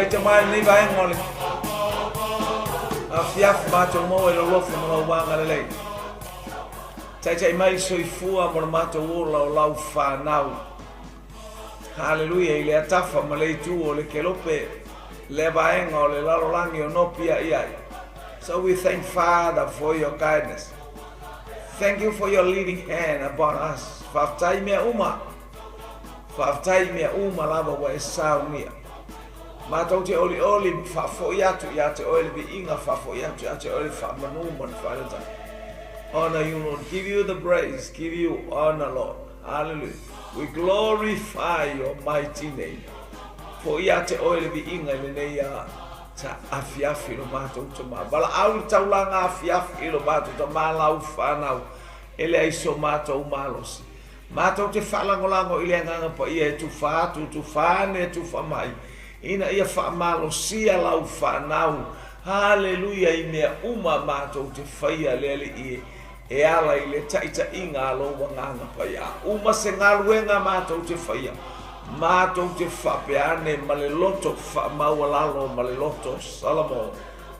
Tama i lenei vaega o le afiafi matou maua i lou alofa ma lau agalelei. Taitai mai le soifua ma le matou ola o lau fanau. Haleluia i lea tafa ma le itu o le kelope, lea vaega o le lalolagi o nopiai ai. So we thank Father for your guidance. Thank you for your leading hand upon us. Faafetai mea uma. Faafetai i mea uma lava ua e saunia. Matou te olioli ma faafoi atu ia te oe le viiga, faafoi atu ia te oe le faamanu ma le faaletonu. Honor you, Lord. Give you the praise. Give you honor, Lord. Hallelujah. We glorify your mighty name. Foi ia te oe le viiga i lenei a ta afiafi lo matou tama. Valaau le taulaga afiafi i lo matou tama lau whanau. E leai so matou malosi. Matou te faalagolago i le Agaga Paia e tufa atu, tufa ane, tufa mai, ina ia faamalosia lau fanau, haleluia, i mea uma matou te faia le Alii e, e ala i le taitaiga a lou Agaga Paia. Uma se galuega matou te faia, matou te faapea ane ma le loto faamaualalo ma le loto Salamo,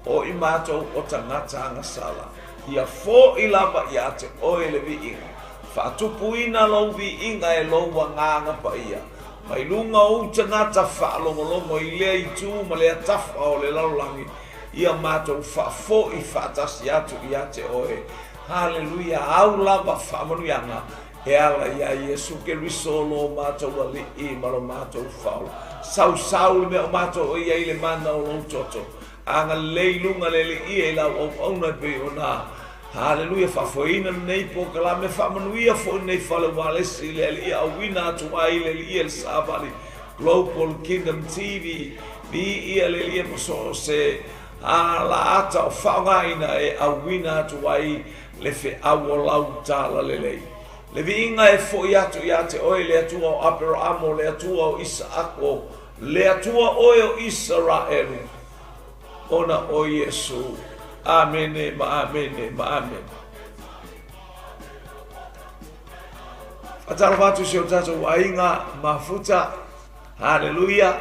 o i matou o tagata agasala, ia fo'i lava ia te oe le viiga. Faatupuina lou viiga e lou Agaga Paia, mai luga o ou tagata faalogologo i lea itu ma lea tafa o le lalolagi, ia matou faafoi faatasi atu ia te oe. Haleluia! Au lava faamanuiaga e ala iā Iesu Keriso lo matou Alii ma lo matou Faaola. Sausau le mea o matou o i ai i le mana o lou toto. Agalelei i luga le Alii e i lau auauna e pei ona Haleluia faafoeina lenei polokalame faamanuia foi lenei fale ualesi i le Alii auina atu ai le Alii e le savali Global Kingdom TV viia le Alii ma so o se alaata o faaaogaina e auina atu ai le feau o lau talalelei. Le viiga e foi atu ia te oe le Atua o Aperahamo, le Atua o Isaako, Le Atua oe o Isaraelu, ona o Iesu. Amene ma amene ma amene. Faatalofa atu i si o tatou aiga mafuta. Haleluia.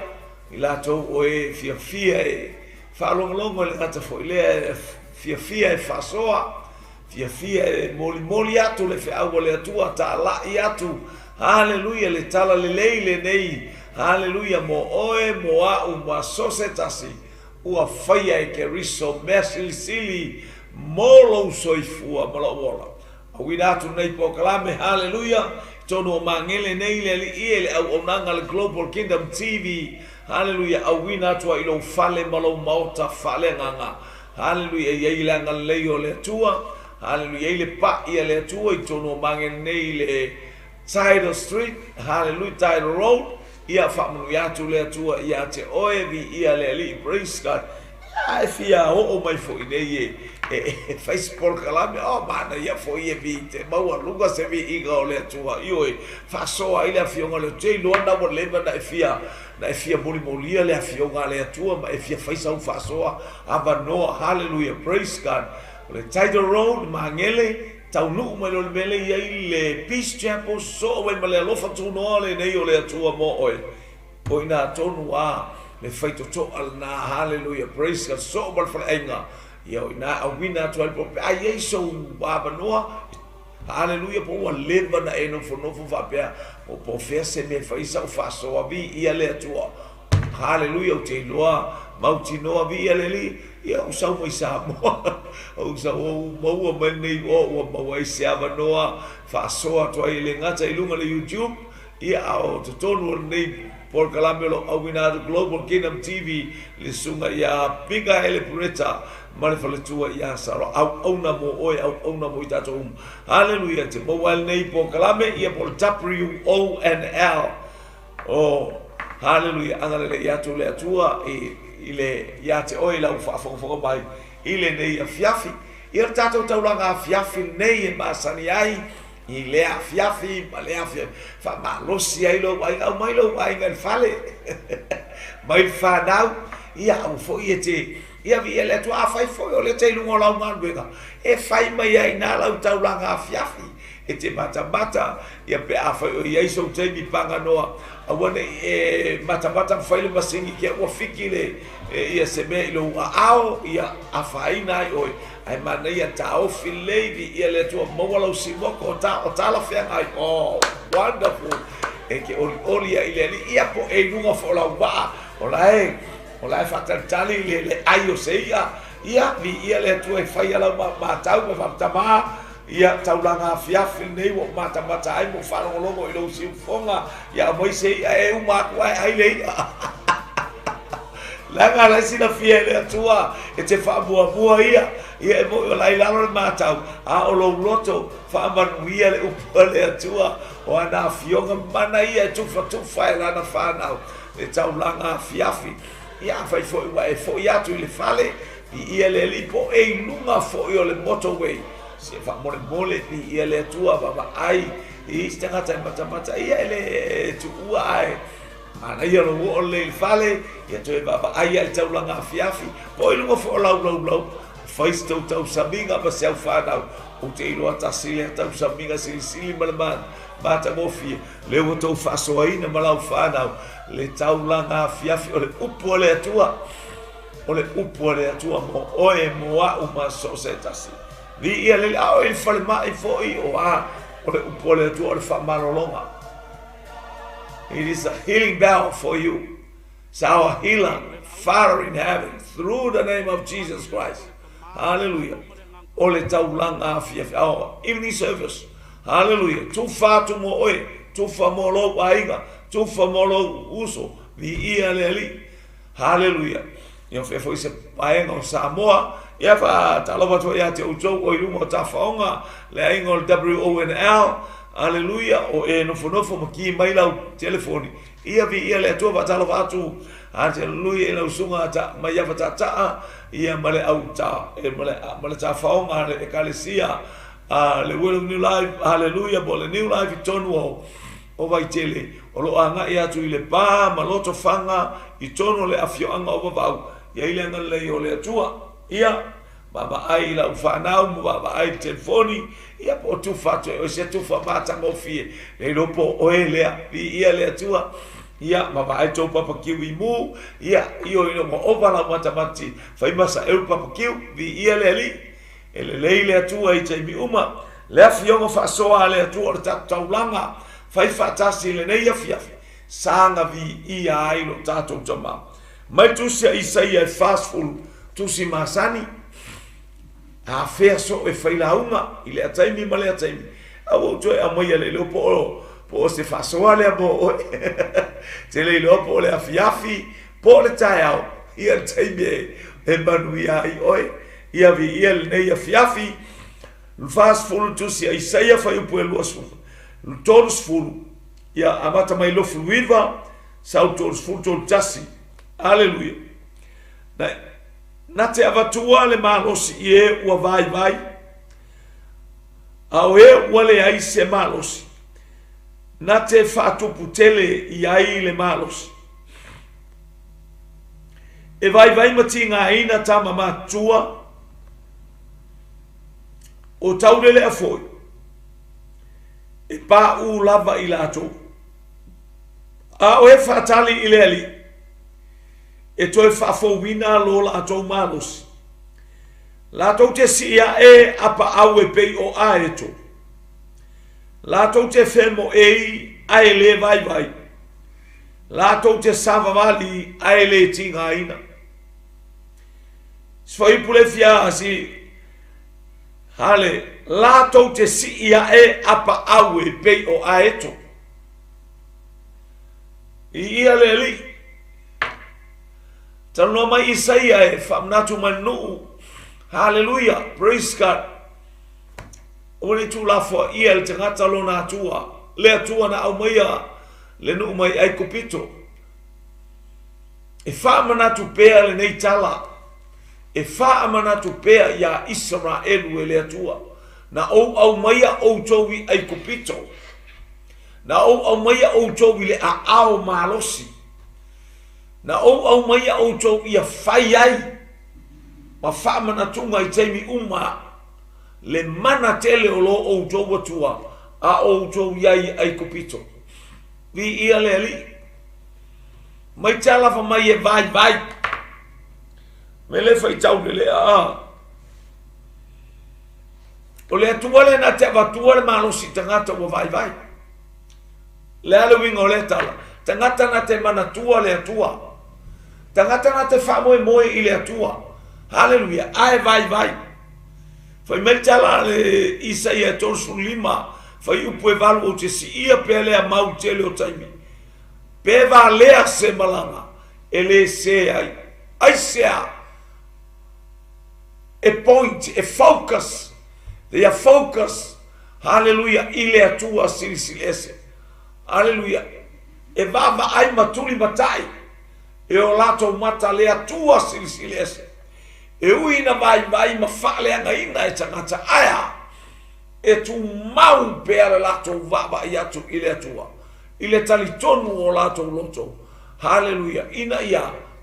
I latou o e fiafia e faalogologo i le gata foi lea e fiafia e faasoa, fiafia e molimoli atu le feau a le Atua, talai atu, haleluia, le tala lelei lenei, haleluia, mo oe, mo a'u, ma so se tasi, ua faia e Keriso mea silisili mo lou soifua ma lou ola. Auina atu lenei polokalame, haleluia, i totonu o Magele nei le Alii e le auaunaga a le Global Kingdom TV, haleluia, auina atu ai i lou fale ma lou maota faaleagaga. Haleluia, e i ai le agalelei o le Atua. Haleluia, e i ai le pa'i a le Atua i totonu o Magele nei i le Tidal Street, haleluia, Tidal Road. Ia faamanuia atu le Atua ia te oe, viia le Alii, praise God. Ia, e fia oo mai foi nei e, e, e fai se polokalame, oh, manaia foi e vi te maualuga se viiga o le Atua. Ioe, faasoa ai le Afioga o le Atua. Te iloa na ua leva na e fia, na e fia molimolia le Afioga a le Atua ma e fia fai sau faasoa avanoa. Haleluia, praise God. O le Tidal Road, Magele, taunuu mai loa i le mea lea e i ai le Peace Chapel, soo mai ma le alofa tunoa lenei o le Atua mo oe. O i ina tonu a le faitotoa lena, haleluia, praise God, soo ma le faleaiga. Ia o i ina e auina atu ai le pe a i ai sou avanoa, haleluia, po ua leva ona e nofonofo faapea, po o fea se mea e fai sau faasoa, viia le Atua. Haleluia, ou te iloa mautinoa viia le Alii, ia ou sau mai Samoa, ou sau ou maua mai lenei o ua maua ai se avanoa faasoa atu ai e le gata i luga o le YouTube, ia a o totonu o lenei polokalame o lo o auina atu Global Kingdom TV le susuga ia Mikaele Pureta ma le faletua ia Sara, auauna mo oe, auauna mo i tatou uma. Haleluia, te maua ai lenei polokalame, ia po o le WONL. Oh, haleluia, agalelei atu le Atua i, i le, ia te oe i lau faafogafoga mai i lenei afiafi. Ia le tatou taulaga afiafi lenei e masani ai i lea afiafi ma lea afiafi, faamalosi ai lou aiga, aumai lou aiga i le fale, mai le fanau, ia aua foi e te, ia viia le Atua, afai foi o lea te i luga o lau galuega, e fai mai ai i ina lau taulaga afiafi. E te matamata, ia pe afai o i ai sou taimi paganoa, aua ne i e matamata ma fai le masini kia ua fiki le, ia se mea i lou aao, ia afaina ai oe. Ae manaia taofi lelei, viia le Atua, maua lau simoko o ta, o talafeagai. Oh, wonderful! E te olioli ai i le Alii, ia po e i luga foi o lau vaa, o la e, o la e faatalitali le, le ai o se i'a, ia, viia le Atua e fai a lau matau ma faatamā, Ia taulaga afiafi lenei ua ou matamata ai ma ou faalogologo i lou siufofoga, ia aumai se i'a e uma atu ae ai le i'a. Leaga la e silafia e le Atua e te faamuamua ia, ia e moni o la i lalo le matau, a o lou loto faamanuia le upu a le Atua, o ana afioga mana ia e tufatufa e lana fanau le taulaga afiafi. Ia afai foi ua e foi atu i le fale, Viia le Alii po e i luga foi o le motorway. Se faamolemole viia le Atua vaavaai i isi tagata e matamata ia e le tuua ae manaia lou oo lelei i le fale ia toe vaavaai lava i le taulaga afiafi po i luga foi o lau laulau fai se tou tausamiga ma se au fanau ou te iloa tasi lea tausamiga silisili ma le matagofie lea ua tou faasoaina ma lau fanau le taulaga afiafi o le upu a le Atua. O le upu a le Atua mo oe, mo a'u ma so o se tasi. Viia le Alii, a o i le falemai foi, o a, o le upu a le Atua o le faamalologa. It is a healing bell for you. It's our healer, Father in heaven, through the name of Jesus Christ. Hallelujah. O le taulaga afiafi. Our evening service. Hallelujah. Tufa atu mo oe, tufa mo lou aiga, tufa mo lou uso. Viia le Alii. Haleluia! Ia faia foi se paega o Samoa. Ia faatalofa atu foi ia te outou o i luga o tafaoga, le aiga o le WONL. Haleluia! O e nofonofo ma ki mai lau telefoni. Ia viia le Atua faatalofa atu. Haleluia i lau susuga ta Maiava Taataa, ia ma le au ta, e, ma le, ma le tafaoga a le Ekalesia, a le Word of New Life, haleluia, po o le New Life i tonu o o Vaitele, o lo o agai atu i Lepa ma Lotofaga i tonu o le afioaga o Vavau, i ai le agalelei o le Atua. Ia, vaavaai i lau fanau ma vaavaai i le telefoni, ia po o tufa atu e oe se tufa matagofie, le iloa po o oe lea, viia le Atua. Ia, vaavaai tou papakiu i mu, ia, io ina ua ova lau matamati, fai ma saeu papakiu, viia le Alii. E lelei le Atua i taimi uma. Le afioga faasoa a le Atua o le tatou taulaga, fai faatasi i lenei afiafi, saga viia ai lo tatou Tama. Mai Tusi a Isaia e 40, tusi masani, afea soo e fai lauga i lea taimi ma lea taimi. A ua ou toe aumaia le iloa po o, po o se faasoa lea mo oe. Te le iloa po o le afiafi, po o le taeao, ia le taimi e, e manuia ai oe. Ia viia lenei afiafi. 40 tusi a Isaia fuaiupu e 20, 30, ia amata mai 29, sau 30, 31. Aleluia. Na, na te avatua le malosi i e ua vaivai, a o e ua leai se malosi, na te faatupu tele i ai le malosi. E vaivai ma tigaina tama matutua, o taulelea foi, e paʻū lava i latou. A o e faatali i le Alii, e toe faafouina lo latou malosi. Latou te sii aʻe a paʻau e pei o aeto. Latou te femoei ae le vaivai. Latou te savavali ae le tigaina. Si fuaiupu le fia si hale latou te sii ae a paʻau e pei o aeto. I ia le Alii. Talanoa mai Isaia e faamanatu mai le nuu. Haleluia, praise God. Aua ne i tuulafoaia e le tagata lona Atua, le Atua na aumaia le nuu mai Aikupito. E faamanatu pea lenei tala, e faamanatu pea iā Isaraelu e le Atua, na ou aumaia outou i Aikupito, na ou aumaia outou i le aao malosi, na ou aumaia outou ia fai ai ma faamanatuga i taimi uma le mana tele o lo outou Atua. a o outou i ai i Aikupito. Viia le Alii. Mai te alafa mai e vaivai. Me le faitau le lea a. O le Atua lea na te avatua le malosi i tagata ua vaivai. Le a le uiga o lea tala? Tagata na te manatua le Atua. Tagata na te faamoemoe i le Atua. Haleluia! Ae vaivai. Fai mai le tala a le Isaia 35, fuaiupu e 8, Ou te siia pea lea mau i tele o taimi. Pe valea se malaga, e le sē ai. Aisea? E point, e focus, they are focus, haleluia, i le Atua Silisili Ese. Haleluia. E vaavaai ma tulimatai e o latou mata le Atua Silisili Ese. E ui ina vaivai ma faaleagaina e tagata, ae a? E tumau pea le latou vaavaai atu i le Atua, i le talitonu o latou loto, haleluia, ina ia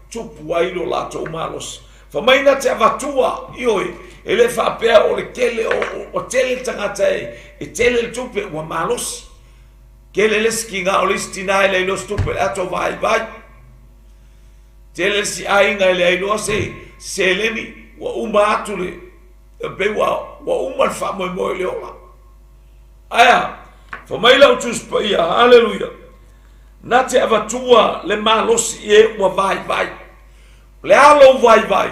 tupu ai lo latou malosi. Fai mai na te avatua, ioe, e le faapea o le tele o, o tele le tagata e, e tele le tupe, ua malosi. Tele le isi tiga o le isi tina e leai loa se tupe, le ato vaivai. Tele le isi aiga e leai loa se seleni, ua uma atu le, e pei ua, ua uma le faamoemoe i le ola. Ae a, fai mai lau Tusi Paia, haleluia, na te avatua le malosi i e ua vaivai. O le a lou vaivai?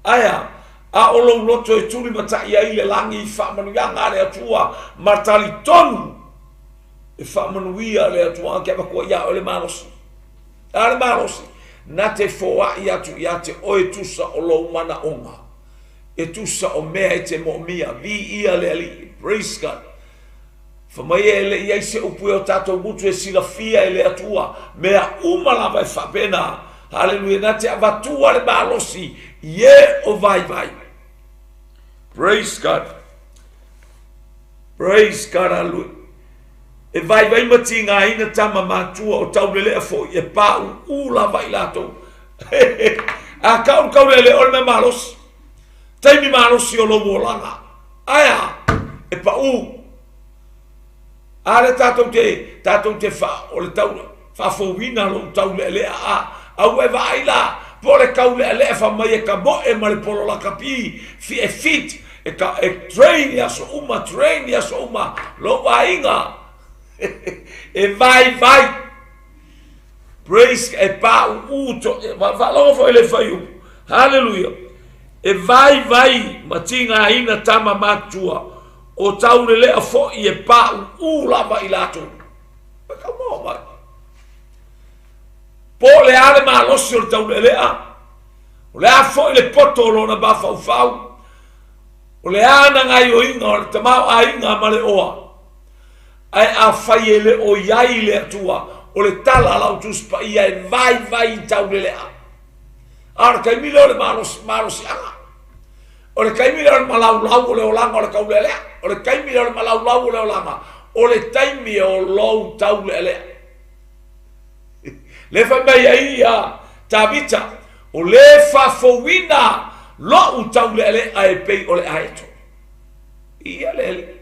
Ae a, a o lou loto e tulimatai ai le lagi i faamanuiaga a le Atua ma talitonu e faamanuia le Atua ke avatua iā oe le malosi. A le malosi, na te foai atu ia te oe tusa o lou manaoga, e tusa o mea e te moomia. Viia le Alii. Praise God. Fai mai e le i ai se upu e o tatou gutu e silafia e le Atua, mea uma lava e faapena. Haleluia, na te avatua le malosi i e o vaivai. Praise God. Praise God, haleluia. E vaivai ma tigaina tama matua o taulelea foi e pauu lava i latou. A kau taulelea o le mea malosi. Taimi malosi o lou olaga. Ae a? E pau. A le tatou te, tatou te fa, o le tau, faafouina lou taulealea a, a ua e vaai la, po o le taulealea fa mai e ka moe ma le pololaka pi, fi e fit, e ka, e train i aso uma, train i aso uma, lou aiga, e vaivai. Praise, e pauu to, faalogo foi le fuaiupu. Haleluia. E vaivai ma tigaina tama matutua, o taulelea foi e pauu lava i latou. Mai kau maua mai. Po o le a le malosi o le taulelea, o le a foi le poto o lona mafaufau, o le a na gaioiga o le tamaoaiga ma le oa, Ae afai e le o i ai le Atua, o le tala a lau Tusi Paia e vaivai i taulelea. A o le taimi lea o le malosi, malosiaga. O le taimi lea o le malaulau o le olaga o le taulealea. O le taimi lea o le malaulau o le olaga. O le taimi o lou taulealea. Le fai mai ai ia Tavita, o le faafouina lou taulealea e pei o le aeto. Ia le alii.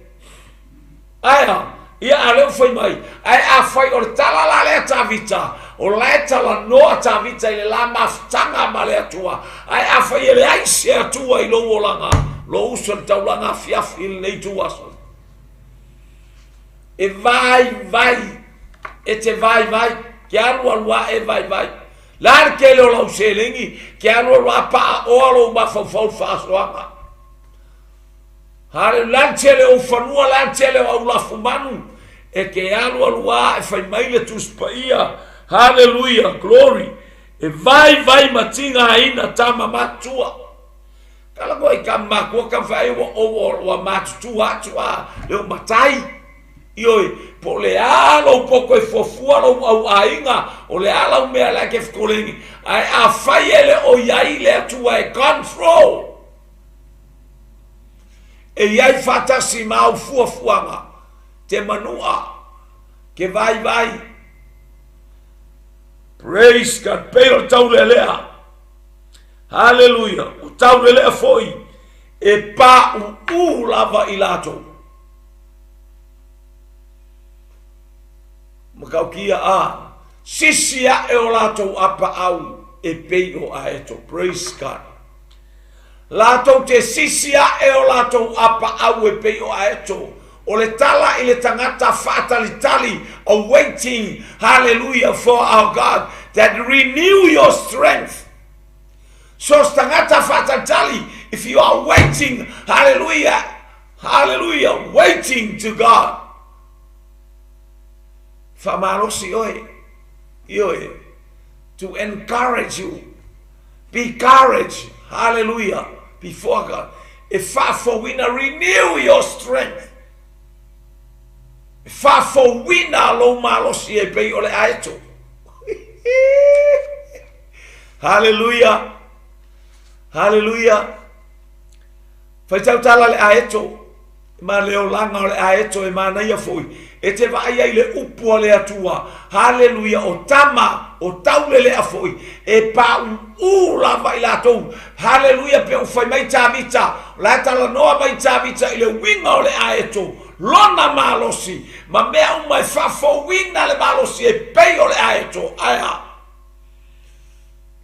Ae a? Ia, a lea ua fai mai. Ae afai o le tala la lea Tavita, o la e talanoa Tavita i le la mafutaga ma le Atua. Ae afai e leai se Atua i lou olaga, lou uso i le taulaga afiafi i lenei ituaso. E vaivai, e te vaivai, ke alualu ae vaivai. La le tele o lau seleni, ke alualu a paaoa lou mafaufau i le faasoaga. Hale la le tele o fanua, la le tele o au lafumanu, e ke alualu a e fai mai le Tusi Paia. Haleluia, glory. E vaivai ma tigaina tama matutua. Kala koe i tama matua ka whai ua ua ua matutua atu a le o matai. Ioe, po o le a lou poto e fuafua lou au aiga, o le a lau mea la ke fekoleni. Ae afai e le o i ai le Atua e control, E i ai faatasi ma au fuafuaga, te manua, ke vaivai. Praise God, pei o le taulealea. Haleluia, o taulelea foi e pauu lava i latou. Matautia a sisi aʻe o latou apaau e pei o aeto. Praise God. Latou te sisi aʻe o latou apaau e pei o aeto. O le tala i le tagata faatalitali, awaiting, hallelujah, for our God that renew your strength. So se tagata faatalitali, if you are waiting, hallelujah, hallelujah, waiting to God. Faamalosi oe, ioe, to encourage you, be courage, hallelujah, before God. E faafouina, renew your strength. E faafouina lou malosi e pei o le aeto. Hallelujah. Hallelujah. Faitau tala le aeto. Ma le olaga o le aeto e manaia foi, e te vaai ai i le upu a le Atua, haleluia, o tama, o taulelea foi, e paʻuʻu lava i latou, haleluia, pe ua fai mai Tavita, o la e talanoa mai Tavita i le uiga o le aeto, lona malosi, ma mea uma e faafouina le malosi e pei o le aeto, ae a?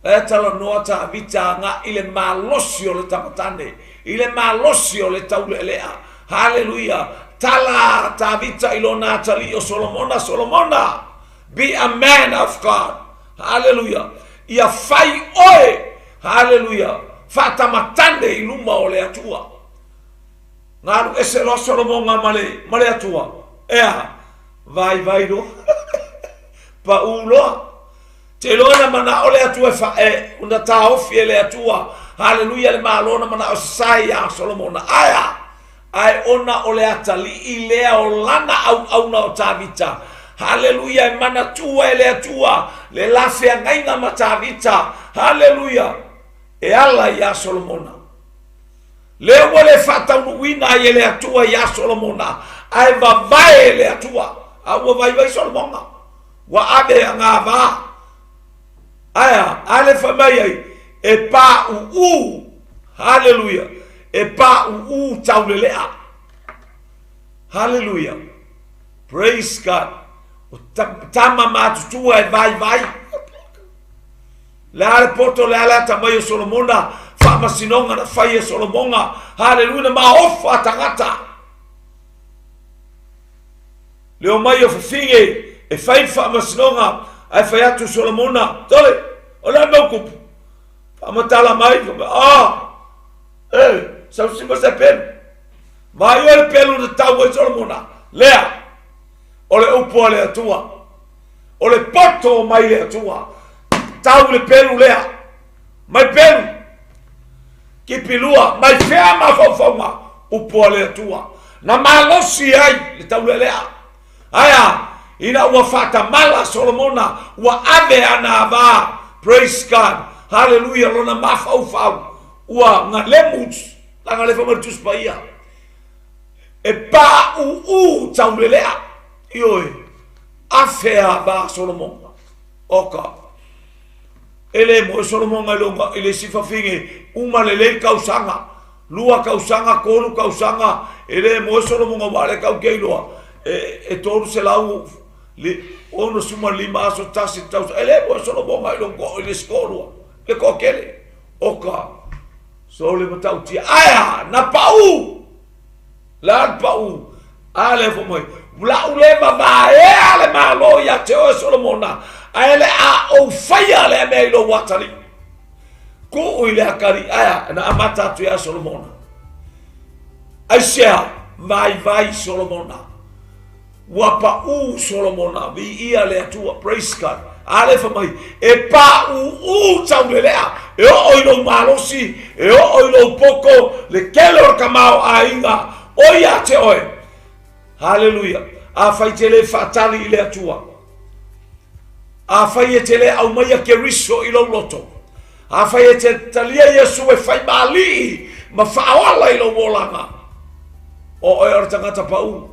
E talanoa Tavita agai i le malosi o le tamatane, i le malosi o le taulealea. Haleluia! Tala Tavita i lona atalii o Solomona, Solomona, be a man of God. Haleluia! Ia fai oe, haleluia, faatamatane i luma o le Atua. Galu ese loa Solomona ma le, ma le Atua. Ea, vaivai loa. Pau loa. Te iloa na manao le Atua e fa, e, na taofi e le Atua, haleluia, le malo na manao sasae iā Solomona. Ae a? Ae ona o le atalii lea o lana auauna o Tavita. Haleluia, e manatua e le Atua le la feagaiga ma Tavita. Haleluia, e ala iā Solomona. Lea ua le faataunuuina ai e le Atua iā Solomona, ae vavae e le Atua. A ua vaivai Solomona. Ua ave a ngā vā. Ae a? A le fai mai ai, e pāʻūʻū. Haleluia. E pāʻūʻū taulelea. Haleluia. Praise God. O tama matutua e vaivai. Le a le poto, le a le atamai o Solomona, faamasinoga na fai e Solomona. Haleluia, na maofa tagata. Le omai o fafine e fai le faamasinoga, ae fai atu Solomona, Tole, o le a le mau kupu? Faamatala mai, fai mai, Ah, e, sau si ma se pelu. Vaai oe le pelu na tau ai Solomona, lea, o le upu a le Atua, o le poto mai le Atua, tau le pelu lea, mai pelu, kipi lua, mai fea mafaufauga, upu a le Atua, na malosi ai le taulealea. Ae a? Ina ua faatamala Solomona, ua ave ana ava, praise God, haleluia, lona mafaufau, ua galemu, leaga le fai mai le Tusi Paia, e paʻuʻu taulelea, ioe, afe ava Solomona. Oka. E le moe Solomona i lona, i le isi fafine, uma lelei tausaga, lua tausaga, tolu tausaga, e le moe Solomona wa le tau te iloa, e, e 365 aso tasi tausaga, e le moe Solomona i lona, i le isi toalua, le toatele. Oka, so le matautia, ae a, na pau! Le a le pau? A lea fai mai, Lau le mavaea le Malo ia te oe Solomona, ae le a ou faia lea mea i lou atalii. Tuu i le atalii, ae a, na amata atu ia Solomona. Aisea, vaivai Solomona. Ua paʻū Solomona, viia le Atua, praise God. A lea fai mai, e paʻūʻū taulelea, e oo i lou malosi, e oo i lou poto, le tele o le tamaoaiga, o ia te oe. Haleluia. Afai te le faatali i le Atua. Afai e te le aumaia Keriso i lou loto. Afai e te talia Iesu e fai ma alii ma faaola i lou olaga, o oe o le tagata paʻū.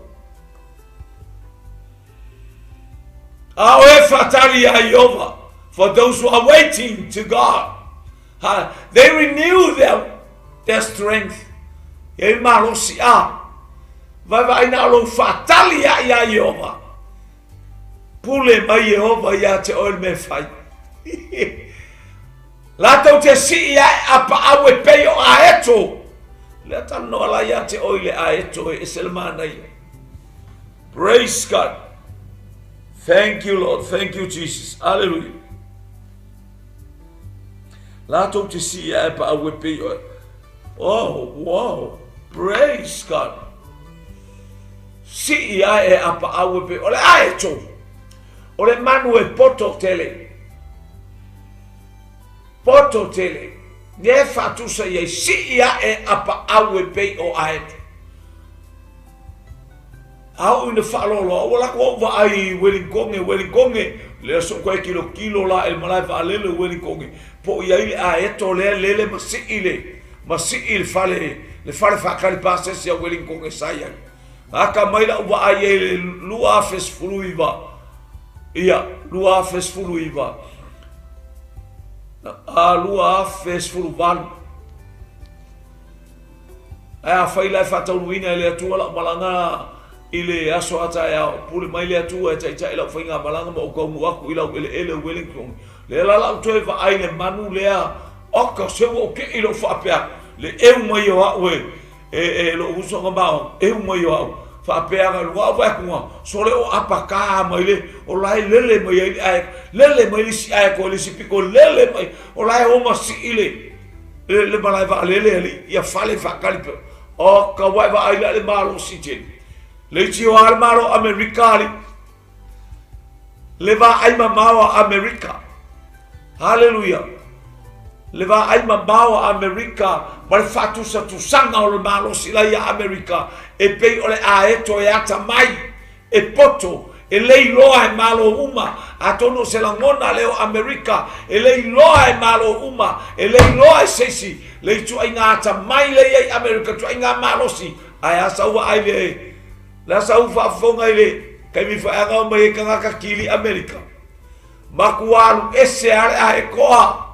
A oe faatali iā Ieova, for those who are waiting to God, ha, they renew their, their strength. E malosi a, vaevaai na o lou faatali ia iā Ieova. Pule mai Ieova iā te oe le mea e fai. Latou te sii ae apaau e pei o aeto. Lea talanoa la iā te oe i le aeto e ese le manaia. Praise God. Thank you Lord. Thank you Jesus. Hallelujah. Latou te sii ae apaau e pei o Oh, wow. Praise God. Sii ae e apaau e pei o le aeto. O le manu e poto tele. Poto tele. Lea e faatusa i ai, sii ae apaau e pei o aeto. A oo ina faaloaloa, ua lako ou vaai i Welingkoge, Welingkoge, lea so koe kilokilo la i le malae vaalele o Welingkoge, po o i ai le aeto lea lele ma sii le, ma sii le fale, le fale faatali pasese a Welingkoge sa i ai. Aka mai lau vaai ai i le 2019, ia, 2019, a 2018. Ae afai la e faataunuuina e le Atua lau malaga i le aso a taeao, pule mai le Atua e taitai lau faigamalaga ma ou taunuu atu i laueleele o Wellington. Lea la la ou toe vaai i le manu lea, oka, se ua ou kei lou faapea, le eu mai o au e, e, e lou uso na mao, eu mai o au, faapea na luga au vaai atu sole o apakā mai le, o la e lele mai ai le ae, lele mai le isi ae koe le isi piko, lele mai, o la e oma sii le, le, le malae vaalele alii, ia fale faatali pe, oka, ua e vaai la i le malosi tele. Le itioa le Malo o Amerika alii. Le vaai mamao a Amerika. Haleluia. Le vaai mamao a Amerika ma le faatusatusaga o le malosi la ia Amerika e pei o le aeto e atamai, e poto, e le iloa e Malo uma. Atonu o se lagona lea o Amerika e le iloa e Malo uma, e le iloa e se isi le ituaiga atamai lea i ai Amerika, ituaiga malosi. Ae a sau vaai le Le a sa ou faafofoga i le taimi faeaga o mai ai tagata kili Amerika. Matua alu ese a le aekoa.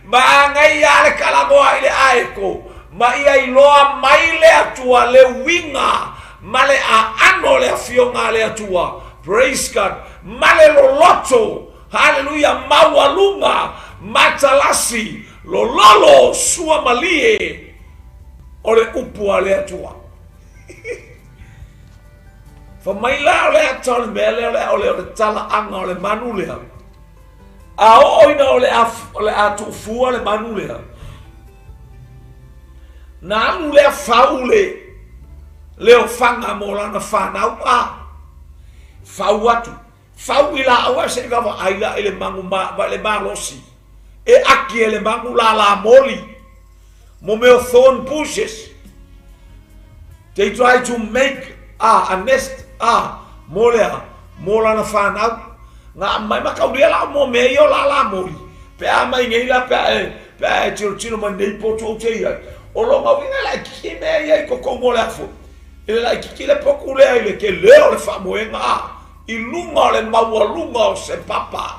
Manaia le talanoa i le aeko, ma ia iloa mai le Atua le uiga ma le aano o le afioga a le Atua. Praise God. Ma le loloto, haleluia, maualuga, matalasi, Lololo sua malie o le upu a le Atua. Fa mai la o le ata o le mea lea o le a o le talaaga o le manu lea. A oo ina o le a, o le a tuufua le manu lea, na alu lea fau le, le ofaga mo lana fanau a fau atu. Fau i laau ae se i vaavaai la i le magu ma, le malosi e aki e le magu lālā moli mo mea o thorn bushes. They try to make a, a nest a, mo lea, mo lana whanau. Ngā mai makaulia la o mo mea ia o lālā moli. Pe a mai nei la, pe a e, pe a e tiro tiro mai nei potu o te ia. O longa uiga la e kiki mea ia i kokongo o le afo. E le laititi le poku lea i le tele o le faamoega i luga o le maualuga o se papa.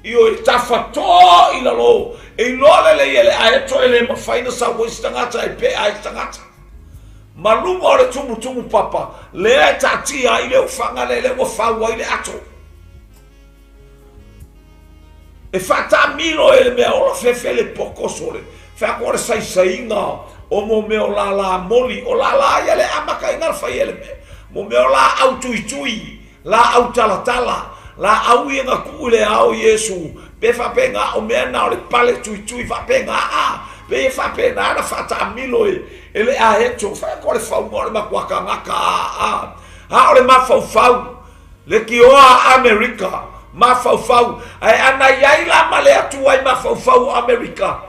Ioe, tafatō i lalo, e iloa lelei e le aeto e le mafai na sau ai se tagata e peʻa ai se tagata. Ma luga o le tumutumu papa, lea e taatia ai le ofaga lea, lea ua fau ai le ato. E faataamilo e le mea ola fefe le pokoso le fai atu o le saisaiga o mo mea o lālā moli, o lālā ia le amataina le fai e le mea, mo mea o laau tuitui, laau talatala, laau ia na tuu i le ao Iesu, pe faapena o mea na o le pale tuitui faapena a, pei e faapena na faataamilo e, e le aeto, fai atu o le fauga o le matua tagata a, a, a o le mafaufau. Leitioa a Amerika, mafaufau, ae ana i ai la ma le Atua i mafaufau o Amerika.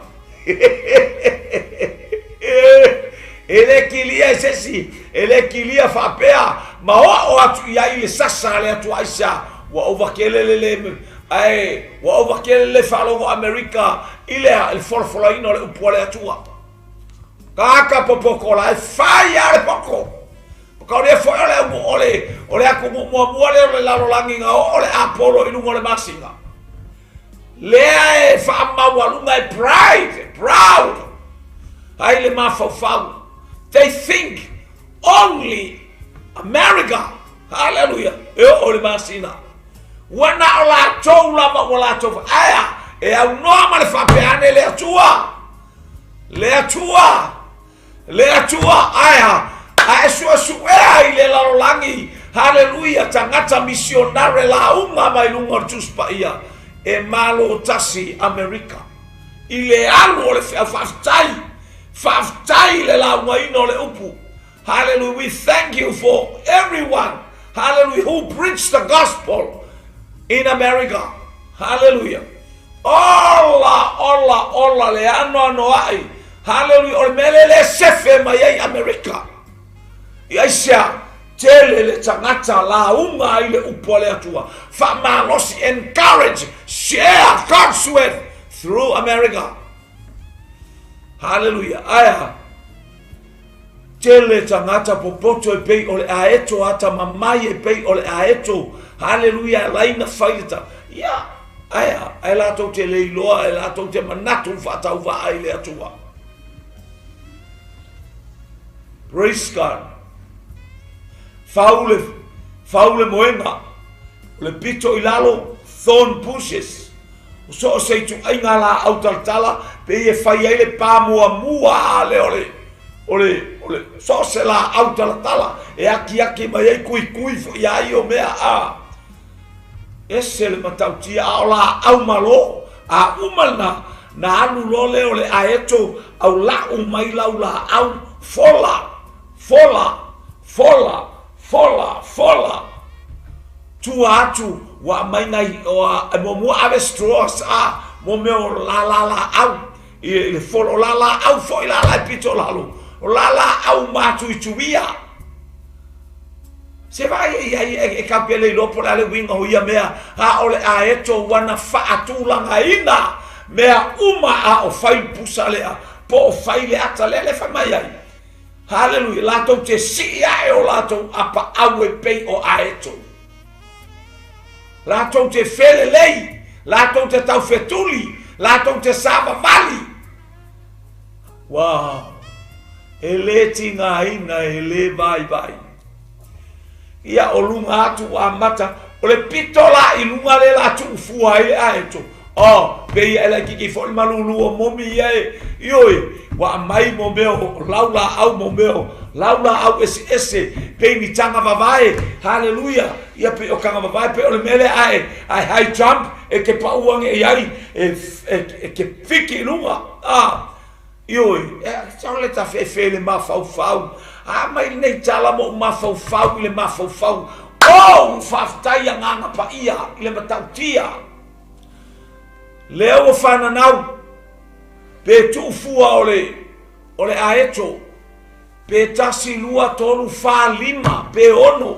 E le kilia e se isi, e le kilia faapea ma oo atu i ai le sasa a le Atua aisea, ua ova tele le le, ae ua ova tele le faalogo Amerika i le, i le folafolaina o le upu a le Atua. Kaka popoko la e fai a le poko. Ka o lea foi o le o le, o le atunuu muamua lea o le lalolagi na oo le Apolo i luga o le masina. Lea e faamaualuga e pride, proud, ai le mafaufau. They think only America! Haleluia! E oo i le masina. Ua na o latou lava ua latou ae a? E aunoa ma le faapea ane le Atua. Le Atua! Le Atua! Ae a? A e suesuea i le lalolagi, haleluia, tagata misionare lauga mai luga o le Tusi Paia, e malo tasi Amerika. I le alu o le feau faafetai, faafetai i le laugaina o le upu. Hallelujah. We thank you for everyone. Hallelujah. Who preached the gospel in America. Hallelujah. Ola, ola, ola, le ano ano ai. Hallelujah. O le mea le le sefe mai ai Amerika. I aisea, tele le tagata lauga ai le upu a le Atua. Faamalosi, encourage, share God's word through America. Hallelujah. Aia. Tele tagata popoto e pei o le aeto atamamai e pei o le aeto. Haleluia e laina fai le ta. Ia, ae a, ae latou te le iloa, e latou te manatu faatauvaa i le Atua. Praise God. Fau le, fau le moega, o le pito i lalo, thorn bushes. O so o se ituaiga laau talatala pei e fai ai le pa muamua a le o le o le o le so o se laau talatala e akiaki mai ai kuikui foi ai o mea a ese le matautia a o laau malo a uma lena na alu loa lea o le aeto au lau mai lau laau fola fola fola fola fola Tua atu ua aumai nai e muamua ave straws a mo mea o lala laau i le folo o lala laau foi lala e pito lalo o lala laau matuituia se vaai e iai e, e kau ke le iloa po o le a le uiga o ia mea a o le aeto ua na faatulagaina mea uma a o fai le pusa lea po o fai le ata lea le fai mai ai Haleluia! Latou te sii ae o latou apaau e pei o aeto. Latou te felelei, latou te taufetuli, latou te savavali. Wow! E le tigaina, e le vaivai. Ia o luga atu ua amata, o le pito la i luga lea la tuufua ai le aeto. Oh, pei e laititi foi le malulu o momi ia e, ioe, ua aumai mo mea o lau laau mo mea o lau laau eseese, pei ni taga vavae, haleluia, ia pei o taga vavae, pei o le mea lea ae, ae high jump, e te pau ane i ai, e, e, e te fiki i luga, ah, Ioe, e sau le tafefe i le mafaufau, a mai lenei tala ma ou mafaufau i le mafaufau, oh, faafetai Agaga Paia i le matautia. Lea ua fananau, pe tuufua o le, o le aeto, pe 1, 2, 3, 4, 5, pe 6.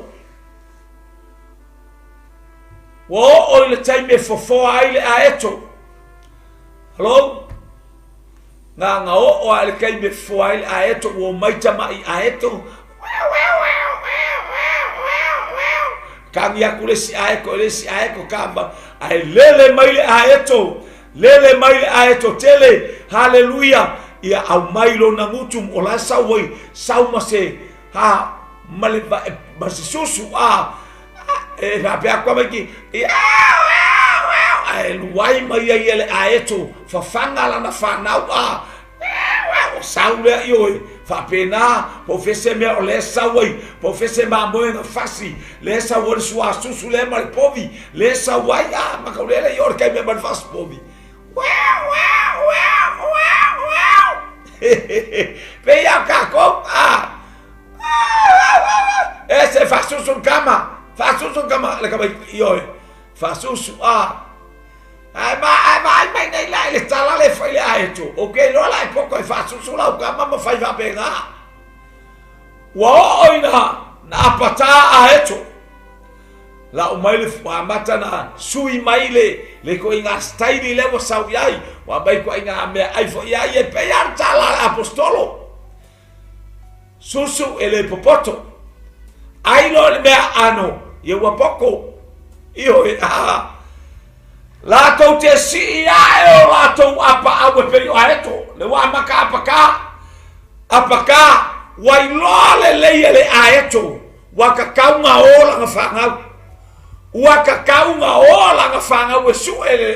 Ua oo i le taimi e fofoa ai le aeto. Hello? Na na oo a i le taimi e fofoa ai le aeto, ua omai tama'i aeto, Kagi aku le isi aeto i le isi aeto, ka ae lele mai le aeto, lele mai le aeto tele, haleluia, ia aumai lona gutu, o la e sau ai, sau ma se, ha, ma le, ma se susu, a, e faapea atu tamaiti, ae luai mai ai e le aeto, fafaga lana fanau, a, o sau lea ioe, faapena, po o fea se mea o lea e sau ai, po o fea se mamoe na fasi, lea e sau ai le suasusu lea ma le povi, lea e sau ai, a, makaulele i o le taimi e aumai le fasi povi. Pei a tatou, a, E se faasusu le kama, faasusu le kama, le kama ioe, faasusu, a. Ae ma, ae vaai mai nei la i le tala le fai le aeto, ou te iloa la e poto e faasusu lau kama ma fai faapena. Ua oo ina na apatā aeto. Lau mai le ua amata na sui mai le le ituaiga staili lea ua sau i ai, ua aumai ituaiga meaai foi ia ia e pei lava le tala a le Aposetolo. Susu e le popoto. Ai loa le mea ano, ia ua poto. Ioe, a. Latou te sii ae o latou apaau e pei o aeto. Le ua amata apaka. Apaka, ua iloa lelei e le aeto. Ua tatau na o lana fanau. Ua tatau na o lana fanau e sue le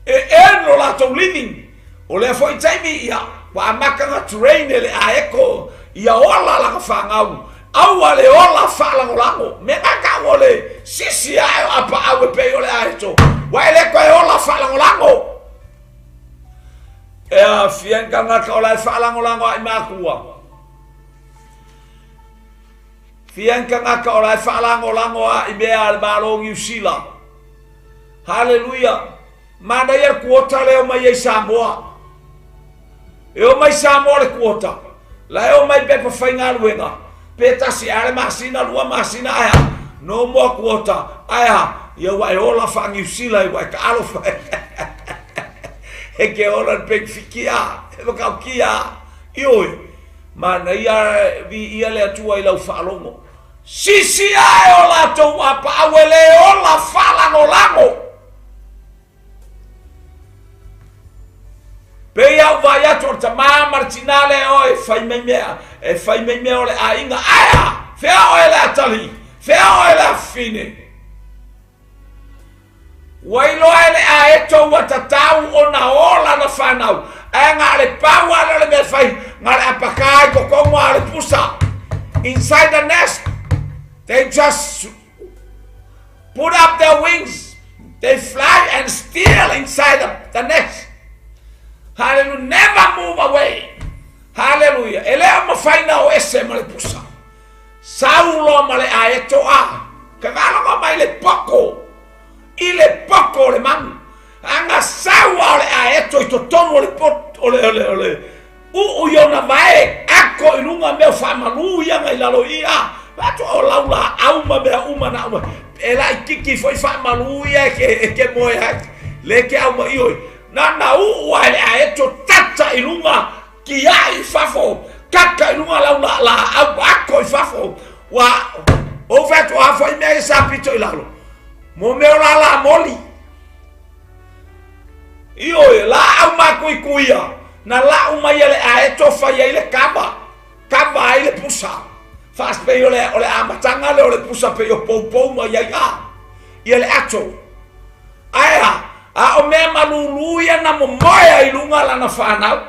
e earn lo latou living. O lea foi taimi ia ua amata na train e le aeto ia ola lana fanau. Aua le ola faalagolago. Mea na tau o le sisi ae o apaau e pei o le aeto. Ua e le toe ola faalagolago. E aafia ni tagata o la e faalagolago ai makua. Fia ni tagata o la e faalagolago ai mea a le Malo o Niu Sila. Haleluia! Manaia le kuota lea e omai ai Samoa. E omai Samoa le kuota. La e omai pepa faigaluega. Pe tasi ea le masina, lua masina, ae a? No more quota. Ae a? Ia ua e ola faa-Niu Sila, ua e taalo E ke ola le penefiti a, e matautia a. Ioe, manaia viia le Atua i lau faalogo. Sisi ae o latou apaau e le ola faalagolago. Pei au vaai atu o le tamā ma le tinā lea oe e fai mai mea, e fai mai mea o le aiga. Ae a, fea oe le atalii, fea oe le afafine. Ua iloa e le aeto ua tatau ona o lana fanau, ae na o le pau lava lea o le mea e fai, na o le apaka i totonu lava o le pusa. Inside the nest, they just put up their wings, they fly and steal inside the nest. Hallelujah, never move away. Hallelujah. E le o mafai na o ese ma le pusa. Sau loa ma le aeto a kagaloga mai le poko i le poko o le manu. Aga sau a o le aeto i totonu o le pot, o le, o le, o le uu i ona vae ako i luga mea o faamalu ia na i lalo i a. Atu o lau laau ma mea uma na uma. E laititi foi faamalu ia e ke, e ke moe ai. Le ke au ma ioi. Na na uu a e le aeto tata i luga Kiaʻi i fafo, kaka i luga lau laau, ako i fafo. Ua ou fai atu, a foi mea ia sa pito i lalo. Mo mea o lālā moli. Ioe, laau makuikuia, na lau mai e le aeto fai ai le kava, kava ai le pusa. Faapei o le, o le amataga lea o le pusa pei o poupou mai ai a. Ia le ato. Ae a? A o mea malūlū ia na momoe ai i luga lana fanau.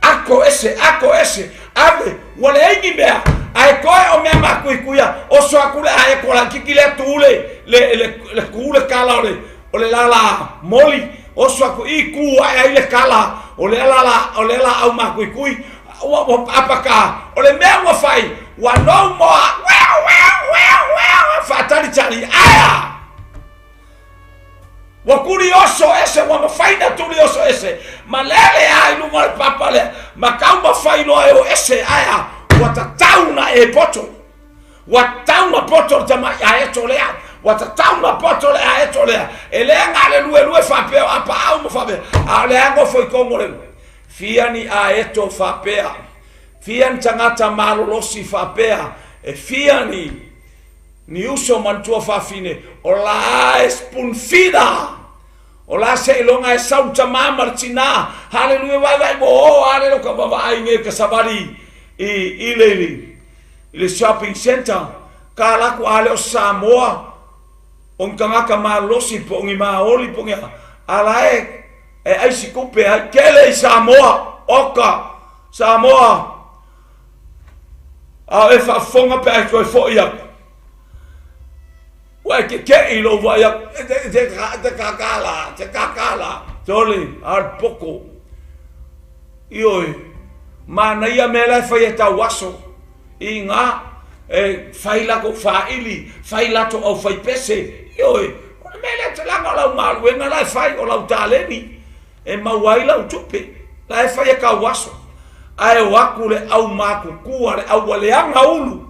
Ako ese, ako ese, ave, ua leai ni mea, ae koe o mea makuikuia, oso aku le ae ko laititi lea tu le, le, le, le ku le kala o le, o le lala moli, oso aku i ku ae ai le kala o lea lala, o lea laau makuikui, ua, ua apaka, o le mea ua fai, ua no more, weu, weu, weu, weu, faatalitali, ae a? Ua tuli oso ese, ua mafai na tuli oso ese, ma lele a i luga o le papa lea, ma taumafai loa e o ese, ae a, ua tatau na e poto. Ua tatau na poto le tamai aeto lea, ua tatau na poto le aeto lea. E le na le luelue faapea o apaau ma faapea, a o lea nofo i tonu o le fia ni aeto faapea, fia ni tagata malolosi faapea, e fia ni Ni uso ma ni tuafafine, o la e spoon feeder. O la seiloga e sau le tamā ma le tinā. Haleluia, vaivai mo o, ale lo ka vavaai nei ka savali i, i le, i, i le shopping center. Ka laku ale o Samoa, o ni tagata malosi po o ni maoli po o ni a la e, e aisi tupe ai. Kele i Samoa, oka, Samoa. A o e faafofoga pe a e toe foi atu. Ua e kekeʻi i lou vaai atu, e te, te, te kākā lā, te kākā lā. Tole, a le poko. Ioe, manaia mea la e fai e tau aso. I ngā, e fai latou whaili, fai latou au fai pese. Ioe, o le mea lea te laga o lau maluega la e fai, o lau taleni. E maua ai lau tupe, la e fai e kau aso, ae o aku le au makuku a le au ua leaga ulu,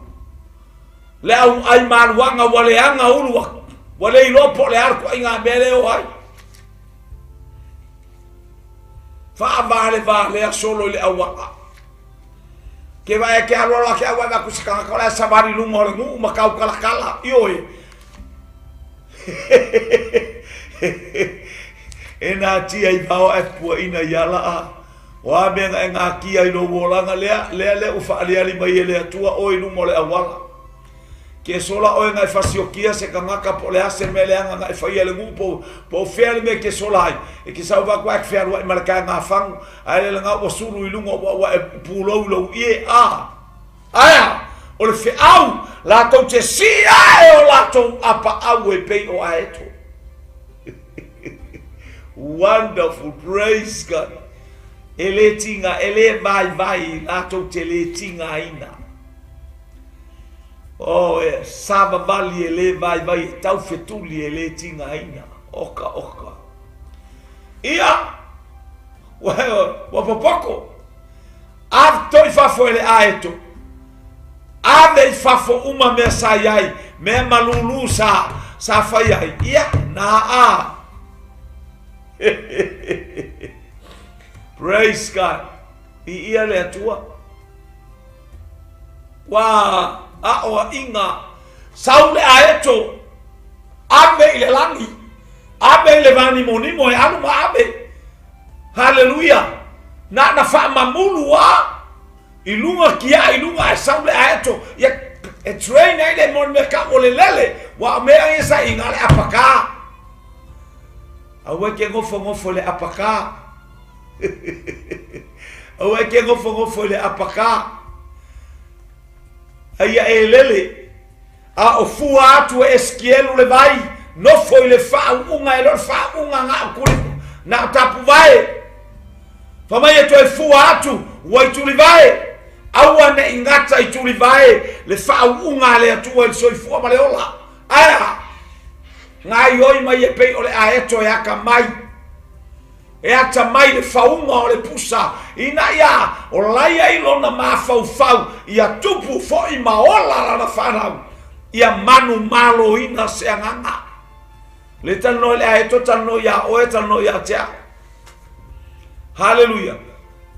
le au ai maluaga ua leaga ulu, ua le iloa po o le a le toaiga mea lea e o ai. Faavalevalea solo i le auala. Ke vae ke alo alo ke au aku se tagata o le a savali luga o le nuu ma taukalakala. Ioe. E natia i vao ae puaina i ala a. O a mea na e gatia i lou olaga lea, lea lea ua faaliali mai e le Atua oe i luma o le auala. Ke sola oe na e fasiokia se tagata po o le a se mea leaga na e faia i le nuu po, po o fea le mea e te sola ai, e te sau atu ae te fealuai ma le taega fagu, ae le laga ua sulu i luga ua, ua e pulou i lou ie, a. Ae a? O le feau, latou te sii ae o latou apaau e pei o aeto. Wonderful, praise God. E le tiga, e le vaivai, latou te le tigaina. Oh, e savavali e le vaivai, e taufetuli e le tigaina. Oka, oka. Ia, ua, ua popoko. Ave to i fafo e le aeto. Ave i fafo uma mea sa i ai, mea malūlū sa, sa fai ai. Ia, nā a. Praise God. I ia le Atua. Ua aoaʻiga. Sau le aeto. Ave i le lagi. Ave i le vānimonimo e alu ma ave. Haleluia! Na na faamamulu a i luga kiaʻi i luga ae sau le aeto ia e train ai le mo le mea kau o le lele ua o mea ia sa iga le apakā. Aua e ke nofonofo i le apakā. Aua e ke nofonofo i le apakā. Aia e lele. A o fua atu e Esekielu le vai, nofo i le faauuga, e le o le faauuga na o kuli, na o tapuvae. Fai mai e toe fua atu, ua i tulivae, aua ne i gata i tulivae le faauuga a le Atua i le soifua ma le ola. Ae a? Gaioi mai e pei o le aeto e akamai. E atamai le fauga o le pusa ina ia olai ai lona mafaufau ia tupu foi ma ola lana fanau ia manumaloina se agaga. Le talanoa i le aeto, talanoa iā oe, talanoa iā te au. Haleluia.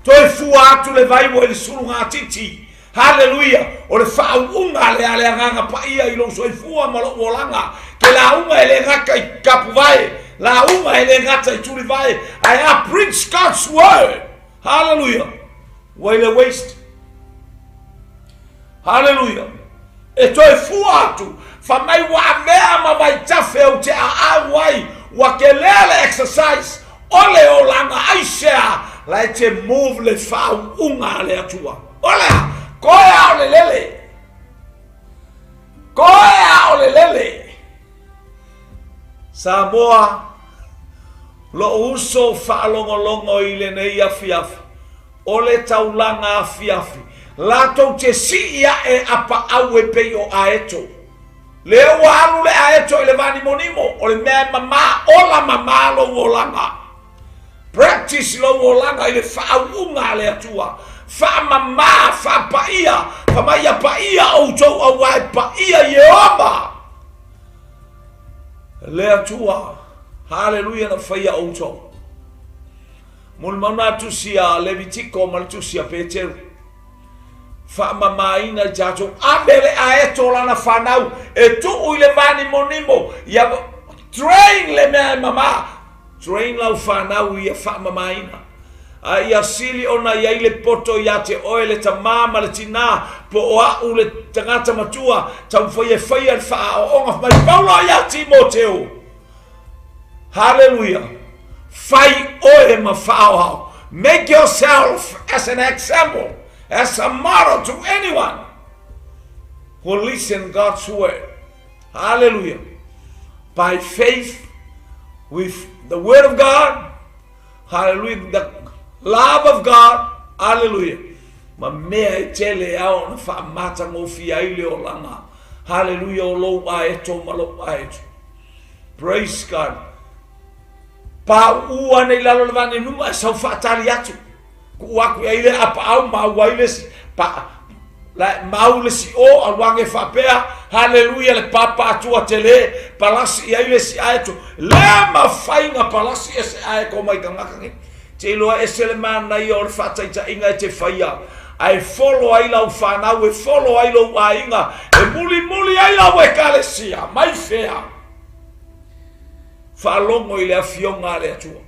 Toe fua atu le vai ua i le sulugatiti. Haleluia! O le faauuga lea a le Agaga Paia i lou soifua ma lou olaga. Ke lauga e le gata i tapuvae, lauga e le gata i tulivae, ae a preach God's word. Haleluia! Ua i le waste. Haleluia! E toe fua atu, fa mai ua avea ma vaitafe ou te aau ai, ua kelea le exercise, O le olaga aisea la e te move le faauuga a le Atua? O le a? Koe a o le lele. Koe a o le lele. Samoa, lou uso faalogologo i lenei afiafi, o le taulaga afiafi, latou te sii aʻe apaau e pei o aeto. Lea ua alu le aeto i le vanimonimo, o le mea e mamā, ola mamā lou olaga. Practice lou olaga i le faauuga a le Atua. Faamamā, faapaia, fai mai ia paia outou auā e paia Ieova. Le Atua, haleluia na faia outou. Mulimau nā tusi a Levitiko ma le tusi a Peteru. Faamamaina i tatou. Ave le aeto o lana fanau e tuu i le vanimonimo ia train le mea e mama. Train lau fanau ia faamamaina. A ia sili ona i ai le poto iā te oe le tamā ma le tinā po o a'u le tagata matua taumafai e faia le faaaoaoga fai mai Paulo iā Timoteo. Haleluia! Fai oe ma faaoao. Make yourself as an example, as a model to anyone who listen God's word. Hallelujah. By faith with the word of God. Hallelujah. The love of God. Hallelujah. Ma mea e tele ao ona faamatagofie ai le olaga. Hallelujah o lou aeto ma lou aeto. Praise God. Pauu ane i lalo le vane numa e sau faatali atu. Kuu aku i ai le apaau mau ai le si pa la mau le si o aluage faapea haleluia le papa atua tele palasi i ai le si aeto le mafai na palasi e se ae ko mai kangaka nei. Te iloa ese le manaia o le faataitaiga e te faia ae folo ai lau fanau, e folo ai lou aiga, e mulimuli ai lau ekalesia. Mai fea? Faalogo i le afioga a le Atua.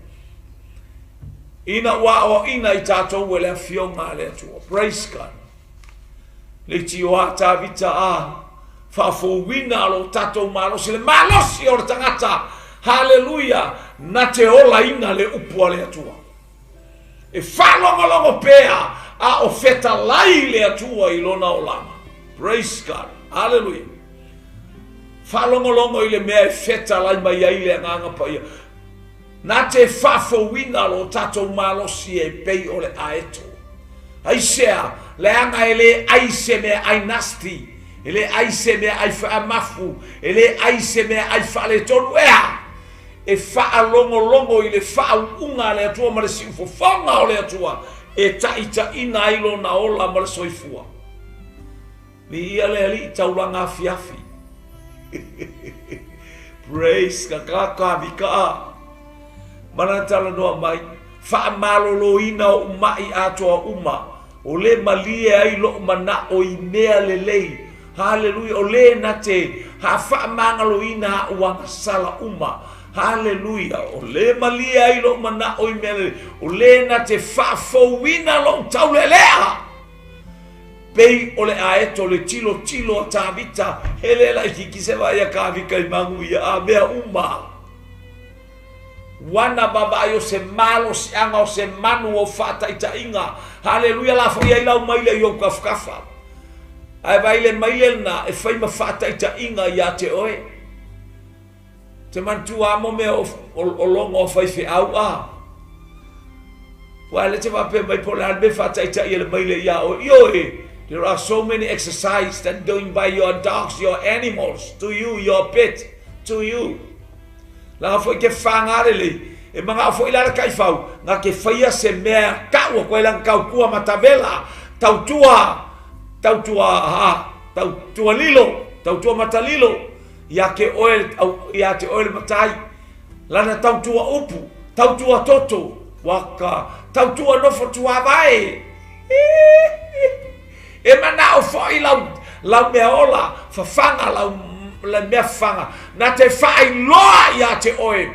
Ina ua aoaʻina i tatou e le Afioga a le Atua. Praise God. Leitioa Tavita a faafouina lo tatou malosi, le malosi o le tagata. Haleluia, na te olaina le upu a le Atua. E faalogologo pea a o fetalai le Atua i lona olaga. Praise God. Haleluia. Faalogologo i le mea e fetalai mai ai le Agaga Paia. Na te faafouina lo tatou malosi e pei o le aeto. Aisea, leaga e le ai se mea ai nasty, e le ai se mea ai faamafu, e le ai se mea ai faaletonu, ea? E faalogologo i le faauuga a le Atua ma le siufofoga o le Atua e taitaiina ai lona ola ma le soifua. Viia le Alii taulaga afiafi. Praise ka ka ka vika a. Mana talanoa mai, faamaloloina oʻu maʻi atoa uma, o le malie ai loʻu manaʻo i mea lelei. Haleluia, o le na te hafaamagaloina aʻu agasala uma. Haleluia, o le malie ai loʻu manaʻo i mea lelei, o le na te faafouina loʻu taulealea. Pei o le aeto le tilotilo a Tavita, hele laitiiti se vaai a Kavika i magu ia a mea uma. Ua na vaavaai o se malosiaga o se manu o faataitaiga. Haleluia la foi ai lau maile i ou kafukafa. Ae vaai le maile lena e fai ma faataitaiga ia te oe. Te manatua a mo mea o, o, o logo a faifeau a. Ua le te faapea mai po o le a le mea faataitai e le maile iā oe. Ioe, there are so many exercise that doing by your dogs, your animals, to you, your pet, to you. Laga foi ke whanga lelei, e mangao foi la le kaifau, nga ke whaia se mea kau a koe langa tautua matavela, tautua, tautua, ha, tautua lilo, tautua matalilo, Ia te oe, ia te oe le matai, lana tautua upu, tautua toto, waka, tautua nofo tuavae. E manao foi lau, lau mea ola, fafaga lau, le mea fafaga, na te faailoa ia te oe,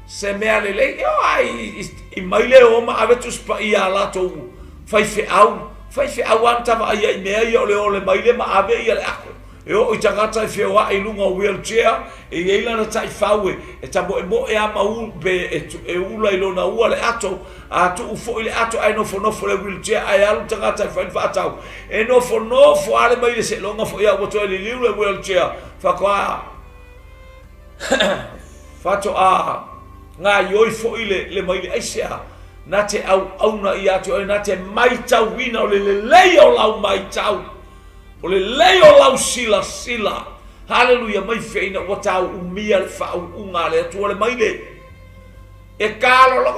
se mea lelei, e ai, i, i mai le o ma ave Tusi Paia a latou faifeau, faifeau a na tavaai ai i mea ia o le o le maile ma ave ia le ako. E oo i tagata e feoaʻi i luga o wheelchair, e i ai lana taifau e, e tamoemoe a ma u, pe e, e ula i lona ua le ato, a tuu foi le ato ae nofonofo le wheelchair ae alu tagata e fai le faatau. E nofonofo a le maile seiloga foi a ua toe liliu le wheelchair, faatoa faatoa gaioi foi le, le maile. Aisea? Na te auauna ia te oe, na te maitauina o le lelei o lau maitau. O le lei o lau silasila. Haleluia, mai fea ina ua tau umia le faauuga a le Atua le maile. E kalolo.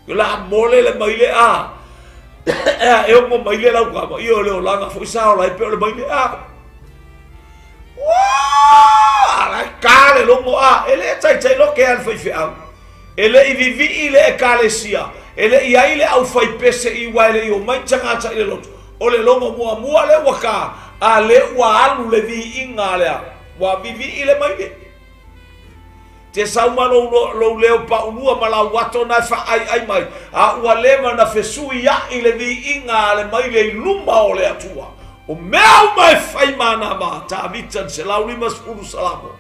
Yo la mole le maile a. E o mo maile lau kama. Io le olaga foi sa ola e pe o le maile a. Ala ka le logo a. E le taitai loke a le faifeau. E le i vivii le Ekalesia, e le i ai le aufaipese i uae le i omai tagata i le lotu. O le logo muamua lea ua ka, a lea ua alu le viiga lea, ua vivii le maile. Te sau ma lou, lou leo paulua ma lau ato na e faaaiai mai, a ua leva na fesuiai le viiga a le maile i luma o le Atua. O mea uma e fai ma na ma Tavita 150 Salamo.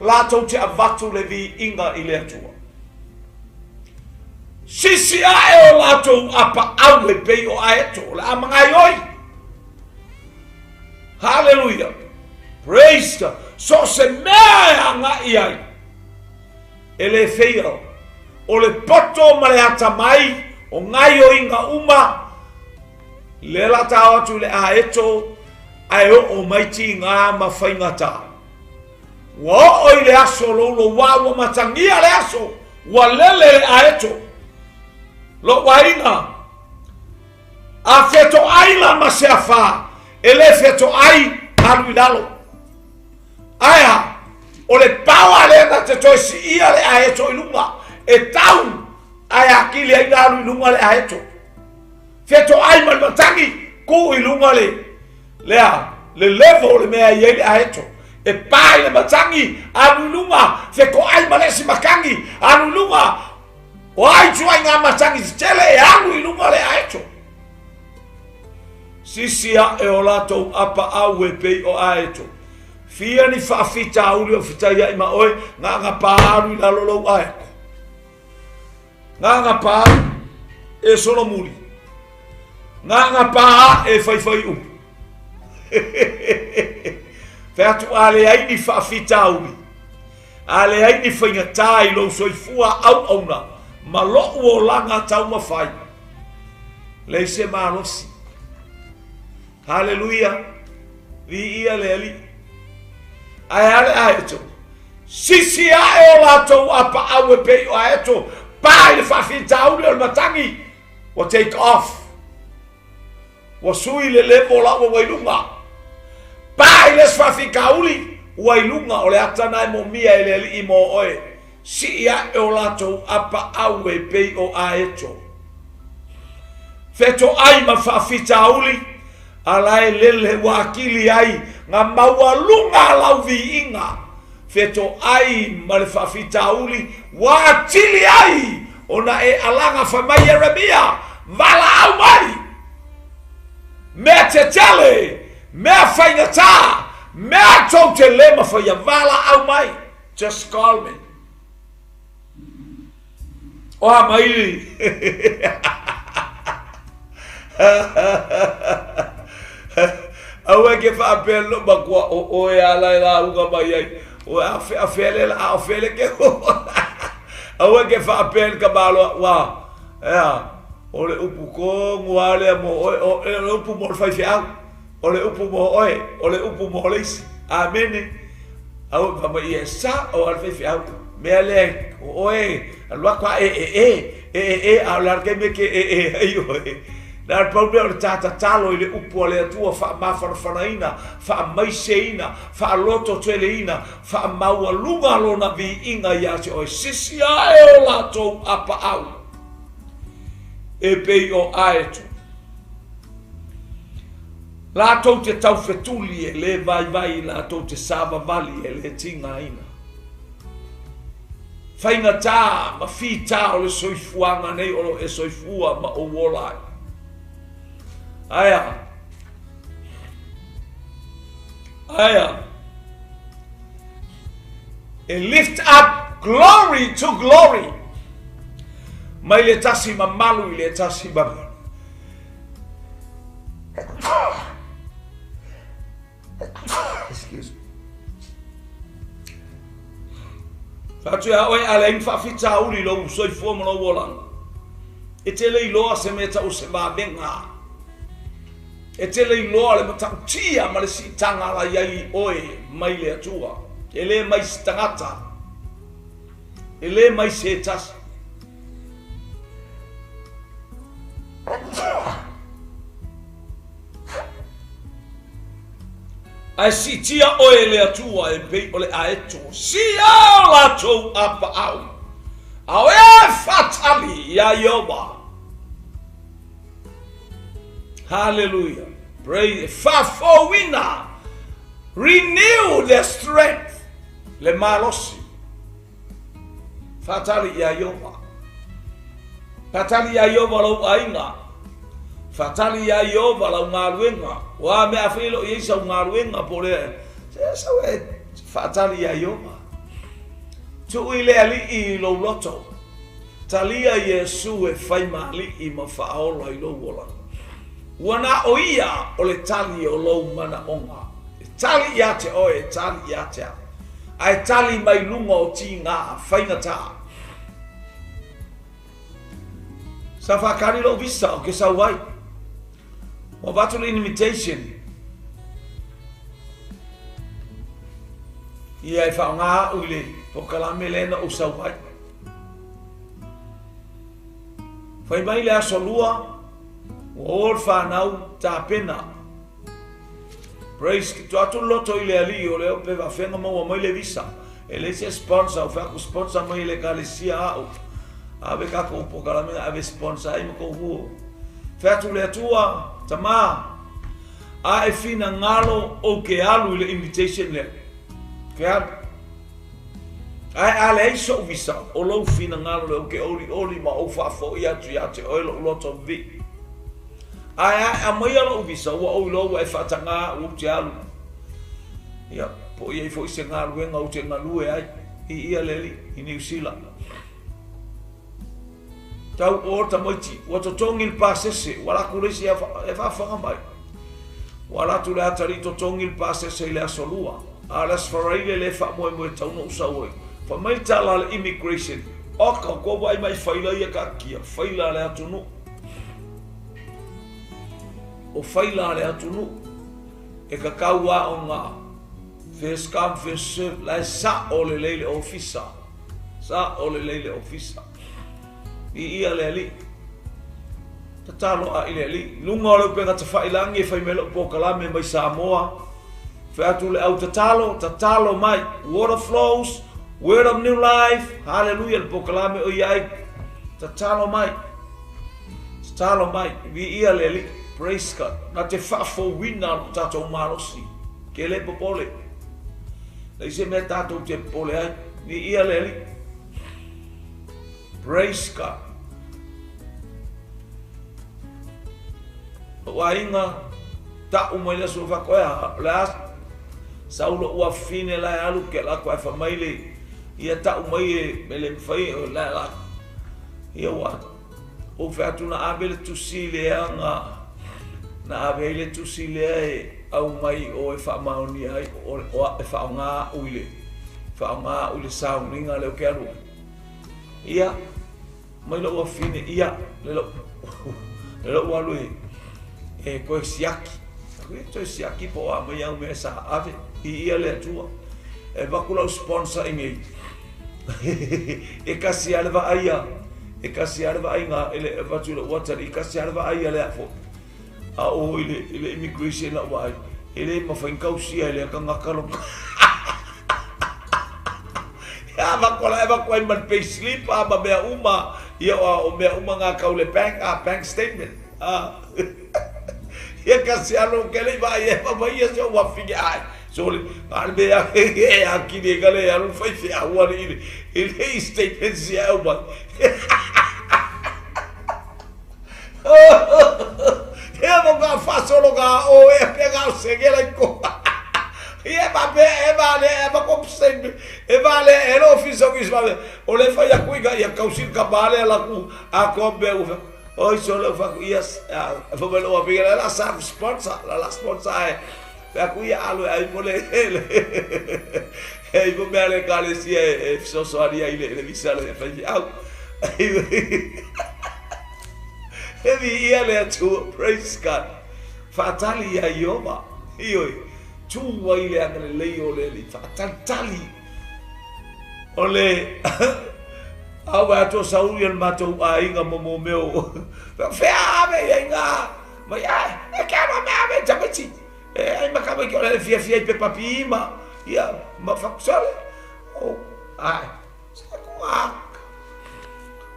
Latou te avatu le viiga i le Atua. Sisi ae o latou apaau e pei o aeto, o le a magaioi. Hallelujah. Praise God. So se mea e agai ai, e le feia. O le poto ma le atamai, o gaioiga uma, le la tao atu i le aeto, ae oo mai tiga ma faigata. Ua oo i le aso louloua ua matagia le aso, ua lele le aeto. Lou aiga, a fetoai la ma se afā, e le fetoai, alu i lalo. Ae a, o le paoa lea na te toe siia le aeto i luga, e tau, ae akili ai na alu i luga le aeto. Fetoai ma le matagi, ku i luga le, lea, le level o le mea e i ai le aeto. E pa i le matagi, alu i luga, fetoai ma le isi matagi, alu i luga. O a ituaiga matagi tetele e alu i luga le aeto. Sisi aʻe o latou apaau e pei o aeto. Fia ni faafitauli o fetaiaʻi ma oe, gaga pa alu i lalo lou aeto. Gaga pa e solomuli. Gaga pa e faifai upu. Fai atu a leai ni faafitauli, a leai ni faigatā i lou soifua auauna ma loʻu olaga taumafai, leai se malosi. Haleluia! Viia le Alii. Ae a le aeto? Sisi ae o latou apaau e pei o aeto, pa i le faafitauli o le matagi, ua take off. Ua sui le level la ua i luga. Pa i le isi faafitauli, ua i luga o le ata na e momia e le Alii mo oe. Sii ae o latou apaau e pei o aeto. Fetoai ma faafitauli, a la e lele ua akili ai nga maualuga lau viiga. Fetoai ma le faafitauli ua atili ai ona e alaga fai mai Ieremia, Valaau mai! Mea tetele, mea faigata, mea tou te le mafaia, valaau mai! Just call me. O a mai. Aua ke faapea lo makua o oe ala e lauga mai ai. O a fe a fele la a o fele ke Aua ke faapea le tamaloa ua ea o le upu tonu lava lea mo oe o le upu mo le faifeau o le upu mo oe o le upu mo le isi. Amene. Aua fai mai ia e sao lava le faifeau mea lea o oe alu atu a e e e e e e a o le a le taimi e ke e e ai oe. Na o le pau lea o le ta tatalo i le upu a le Atua faamafanafanaina, faamaiseina, faalototeleina, Faamaualuga lona viiga ia te oe, sisi ae o latou apaau e pei o aeto. Latou te taufetuli e le vaivai, latou te savavali e le tigaina. Faigata ma fita o le soifuaga nei o lo o e soifua ma ou ola ai. Ae a? Aia. E lift up glory to glory. Mai le tasi mamalu i le tasi mamalu. Excuse me. Fatu ia oe a leai ni faafitauli i lou soifua ma lou olaga. E te le iloa se mea tau o se vavega. E te le iloa le matautia ma le siitaga la i ai i oe mai le Atua. E le mai se tagata. E le mai se tasi. Ae siitia oe e le Atua e pei o le aeto, sia o latou apaau, a o ea e faatali iā Ieova. Hallelujah. Praise. Faafouina. Renew their strength. Le malosi. Faatali iā Ieova. Faatali iā Ieova lou aiga. Faatali iā Ieova lau galuega. O a mea afai e le o i ai sau galuega po o le se sau e faatali iā Ieova. Tuu i le Alii i lou loto. Talia Iesu e fai ma Alii ma Faaola i lou olaga. Ua na o Ia o le tali o lou manaoga. E tali ia te oe, e tali ia te au. A e tali mai luga o tigā faigata. Sa faakali lou visa ou ke sau ai. Ua avatu le invitation. Ia e faaaoga au i le polokalame lea na ou sau ai. Fai mai le aso lua, ua o le fanau tapena. Praise, tuu atu le loto i le Alii o lea pe faafefea maua mai le visa. E leai se sponsor, o fai atu sponsor mai e le ekalesia a'u. Ave tatou polokalame ave sponsor ai ma tou huo. Fai atu le Atua, Tama, a e finagalo ou te alu i le invitation lea. Fealu. Ae a leai soʻu visa, o lou finagalo lea ou te olioli ma ou faafoi atu ia te oe loʻu loto vivii. Ae a e aumaia loʻu visa, ua ou iloa ua e faatagā aʻu ou te alu. Ia, po o i ai foi se galuega ou te galue ai, i ia le alii, i Niu Sila. Tau o tamaiti, ua totogi le pasese, ua alu atu le isi e faafofoga mai. Ua alu atu le atalii totogi le pasese i le aso Lua, a o le aso Faraile lea e faamoemoe tatau ona ou sau ai. Fai mai le tala a le immigration, Oka, ua vaai mai i faila ia taatia, faila a le atunuu. O faila a le atunuu, e tatau lava ona first come first serve, la e sao lelei le ofisa, sao lelei le ofisa. Viia le Alii. Tatalo a i le Alii. Luga o le upega tafailangi e fai mai lou polokalame mai Samoa. Fai atu le au tatalo, tatalo mai. Water flows, word of new life. Hallelujah le polokalame o iai. Tatalo mai. Tatalo mai. Viia le Alii. Praise God. Na te faafouina lo tatou malosi. Ke le popole. Leai se mea tatou te popole ai. Viia le Alii. Praise God. Lou aiga, ta'u mai le aso fai atu, ea, o le a sau lo'u afafine la e alu ke ala atu ae fai mai le ia ta'u mai e e le mafai o le ala ia ua ou fai atu na ave le tusi lea na na ave ai le tusi lea e aumai o e faamaonia ai o, o e faaaoga a'u i le faaaoga a'u i le sauniga lea ou te alu ai. Ia, mai lou afine, ia, le lou, le lou alu e, e toe siaki. E toe siaki po o a mai au mea sa ave i ia le Atua. E avatu lau sponsor i nei. E kasi lava le vaaia, e kasi lava le vaaiga e le avatu i lou atalii, e kasi lava le vaaia lea foi. A o i le, i le immigration lau vaai, e le mafai ona tausia e lea tagata lona. Ia avatu ala e avatu ai ma le pay slip a ma mea uma, ia o mea uma nga kau le bank, a bank statement. A. Ia kasi alo ke le vaai e fa mai ia se ua fige ai. Sole, a le mea e a kini e kale alu fai fe a ua le i le statement si au mai. Ia mo ka faasolo ka o e pe ka o sege lai ko. Ia ma pe e ma le e ma ko psen e ma le e lo ofisa o kis ma o le fai aku i ka ia kausil ka ma le ala ku a ko be u. Oi solo fa ku ia fa me lo pe la la sa sponsor la la sponsor e pe aku ia alu ai mo le e mo me ale ka le si e so so ari ai le le visa le fai au. E viia le Atua, praise God. Faatali iā Ieova, ioe, tū ai le agalelei o le Alii, faatalitali. O le a vaai atu o Sauli o le matou aiga mo mo mea o fea ave i ai ngā mai ai e ke alo mea ave tamaiti e ai ma tamaiti o le fiafia i pepa pima ia ma whakusale o ai sa ko a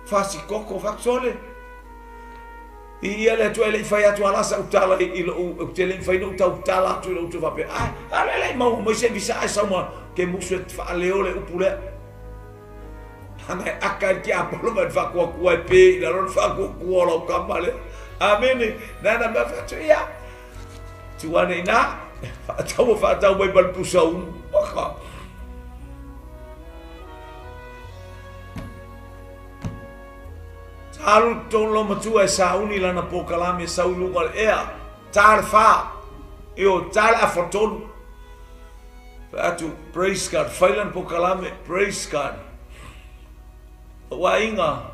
Fasikoko whakusole I ia le Atua e le i fai atu ala sa'u tala i lo'u, ou te le i mafai ona ou tautala atu i lou uso faapea, Ae, a lea le i maua mai se visa ae sau ma ke musu e faaleo le upu lea. Leaga e aka ai le tiapolo ma le faatuatua e pe i lalo le faatuatua o lau kama lea. Amene. Nana mea fai atu, ia, tuu ane i ina, faatau faatau mai ma le pusa unu. Oka. Sa alu i totonu lou matua e sauni lana polokalame e sau i luga o le ea, ta le fa, ioe, ta le afa tolu. Fai atu, praise God, fai lana polokalame, praise God. Lou aiga,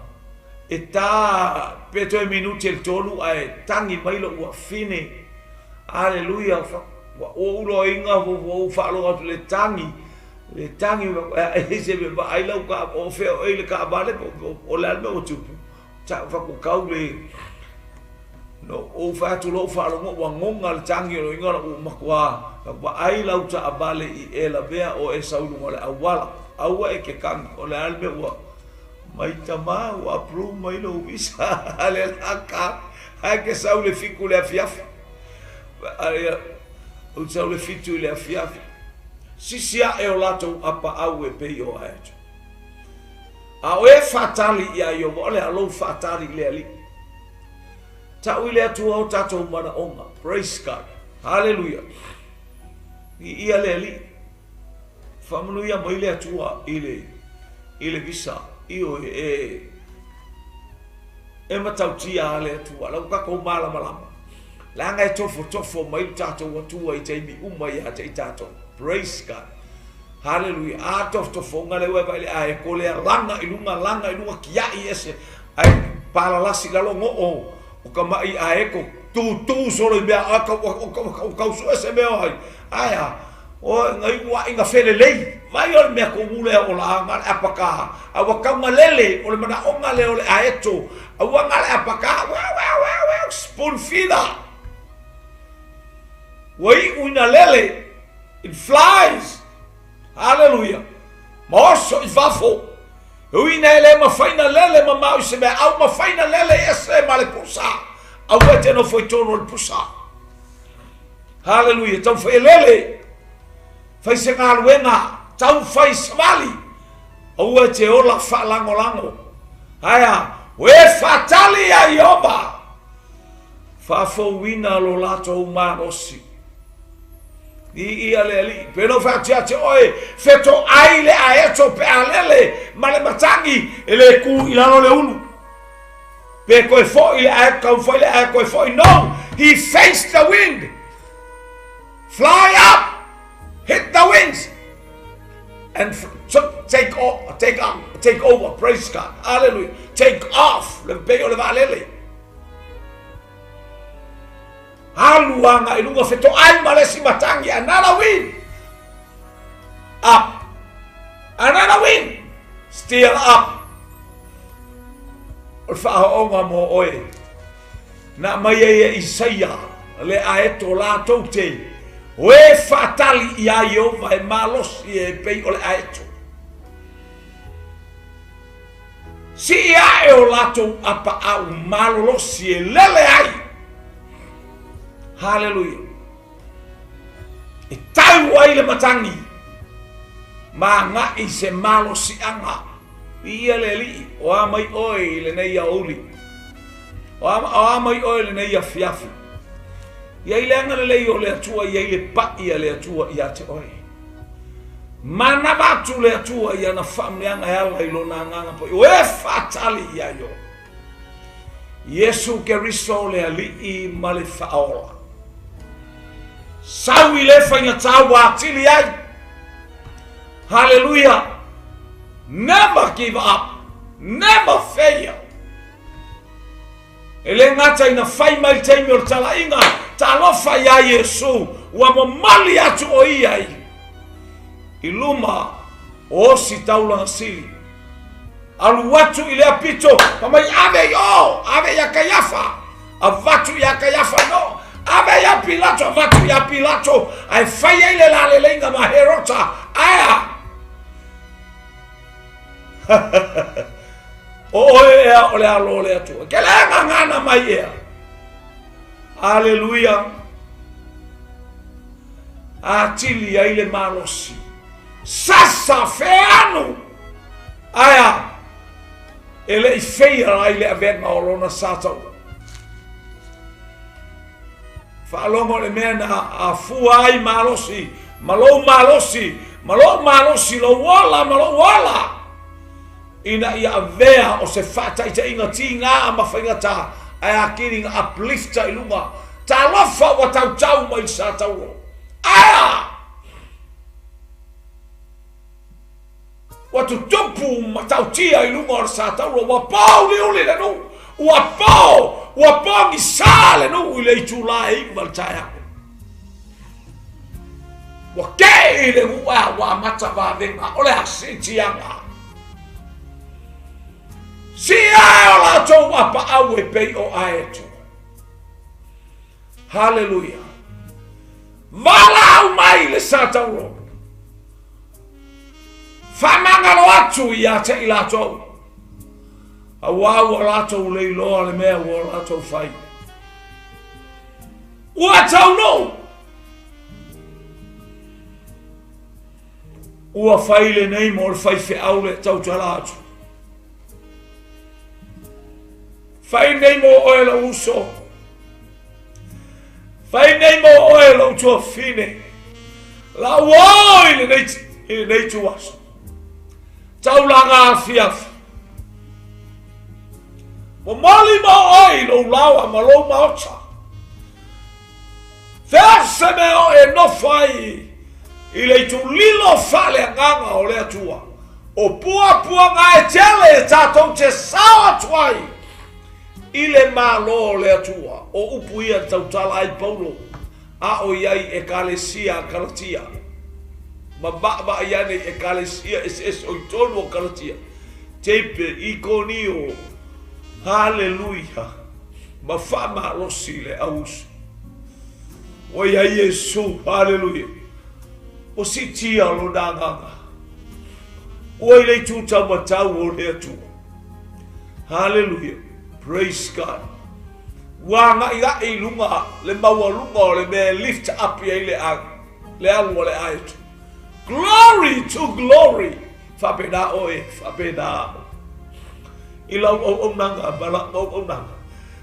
e ta pe toe minuti e le tolu ae tagi mai lou afine. Aleluia, ua ou loaina, ua ou faalogo atu i le tagi. Le tagi e se me vaai lau ka o fea oe i le taavale po o le a le mea ua tupu. Sa ou fai atu kau le no ou fai atu loa ou faalogo ua goga le tagi o lona uiga ua matua vaai lau taavale i e lavea oe e sau i luga o le auala. Aua e te tagi o le a le mea ua mai tama ua approve mai lou visa a le la ka ae ke sau i le 7 i le afiafi. Ou te sau i le 7 i le afiafi. Sisi aʻe o latou apaau e pei o aeto. A o e faatali iā Ieova, o le a lou faatali i le Alii. Tau i le Atua o tatou manaoga. Praise God. Haleluia. Viia le Alii. Faamanuia mai le Atua i le, i le visa. Ioe, e, e matautia a le Atua. La ua tatou malamalama. Leaga e tofotofo mai lo tatou Atua i taimi uma ia te i tatou. Praise God. Haleluia. A tofotofoga lea ua e vaai le aeko lea laga i luga, laga i luga, kiai ese. Ae palalasi i lalo goo o ka maʻi aeko, tūtū solo i mea, a kau, o kau, o kau sue se mea o ai. Ae a, o ngai ua inga felelei. Vai o le mea tonu lea o la nga le apaka. A ua tauga lele o le manaoga lea o le aeto. A ua nga le apaka, weu, weu, weu, weu, spoon feeder. Ua iu ina lele. It flies. Haleluia. Ma oso i fafo. E ui ina e le mafai na lele mamao i se mea, a ua mafai na lele ese ma le pusa. Aua e te nofo i tonu o le pusa. Haleluia. Taumafai e lele. Fai se galuega. Taumafai savali. Aua e te ola faalagolago. Ae a? O e faatali ia Ieova. Faafouina lo latou malosi. Viia le Alii. Pe no fai atu ia te oe, fetoai le aeto pe a lele ma le matagi e le ku i lalo le ulu. Pe koe foi le ae, kau foi le ae koe foi. No, he faced the wind. Fly up, hit the winds, and take, take, up, take over. Praise God. Hallelujah. Take off. Le pei o le vaalele. Alu agai i luga fetoai ma le isi matagi another wind up another wind still up o le faaooga mo oe na aumai ai e Isaia le aeto latou te o e faatali iā Ieova e malosi e pei o le aeto. Sii ae o latou apaau malolosi e lele ai. Haleluia. E tau ai le matagi ma agai se malosiaga. Viia le Alii, o a mai oe i lenei aoauli. O a, o a mai oe i lenei afiafi. I ai le agalelei o le Atua, i ai le pai a le Atua ia te oe. Manava atu le Atua i ana faamanuiaga e ala i Lona Agaga Paia, o e faatali ia Ieova. Iesu Keriso le Alii ma le Faaola. Sau i le faigatā ua atili ai. Haleluia! Never give up! Never fail! E le gata ina fai mai le taimi o le talaiga, talofa iā Iesu, ua momoli atu o ia i, i luma o osi taulaga sili. Alu atu i lea pito, fa mai ave i o, ave iā Kaiafa, avatu iā Kaiafa, no, ave iā Pilato, avatu iā Pilato, ae fai ai le laleleiga ma Herota, ae a? O oe ea o le alo o le Atua. Ke le gagana mai ea. Aleluia. Atili ai le malosi. Sasa feanu. Aia. E le i feia ai le avega o lona sataua. Faalogo le mea na afua ai malosi, ma lou malosi, ma lou malosi, lou ola ma lou ola, ina ia avea o se faataitaiga tiga ma faigata, ae atili na uplifta i luga. Talofa ua tautau mai le satauro. Aea! Ua tutupu matautia i luga o le satauro, ua pōuliuli le nuu, ua pō, ua pogisa le nuu i le itulā e 9 le taeao. Ua kei le nuu a ua amata vavega, o le a siitiaga. Sii ae o latou apaau e pei o aeto. Haleluia. Valaau mai le satauro. Faamagalo atu ia te i latou, auā ua latou le iloa le mea ua latou fai. Ua taunuu! Ua fai lenei mo le faifeau le tautala atu. Fai nei mo oe lou uso. Fai nei mo oe lou tuafine. Lau o i lenei, i lenei tuaso. Taulaga afiafi. Momoli mo oe i lou laoa ma lou maota. Fea se mea o e nofo ai i le itulilo faaleagaga o le Atua, o puapuaga e tele e tatou te sao atu ai i le Malo o le Atua. O upu ia na tautala ai Paulo a o i ai i Ekalesia a Kalatia, ma vaavaai ane i Ekalesia eseese o i tonu o Kalatia, Teipe, Ikonio, Haleluia! Ma faamalosi le auuso. Ua i ai Iesu, haleluia, ua siitia lona agaga. Ua i le itu taumatau o le Atua. Haleluia, praise God. Ua aga'iga'i i luga le maualuga o le mea e lift up i ai le, le alu a le aeto. Glory to glory! Faapena oe, faapena au. I lau auaunaga ma lau auaunaga.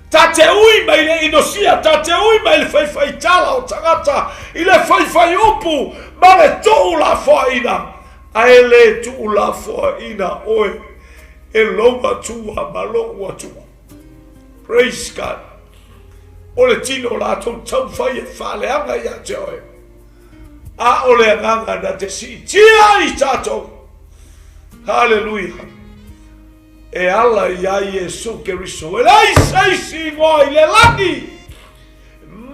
Ta te ui mai le inosia, ta te ui mai le faifaitala o tagata, i le faifaiupu ma le tuulafoaina, ae le tuulafoaina oe e lou Atua ma lou Atua. Praise God. O le tino o latou taumafai e faaleaga ia te oe. A o le agaga na te siitia i tatou. Haleluia. E ala iā Iesu Keriso. E leai se isi igoa i le lagi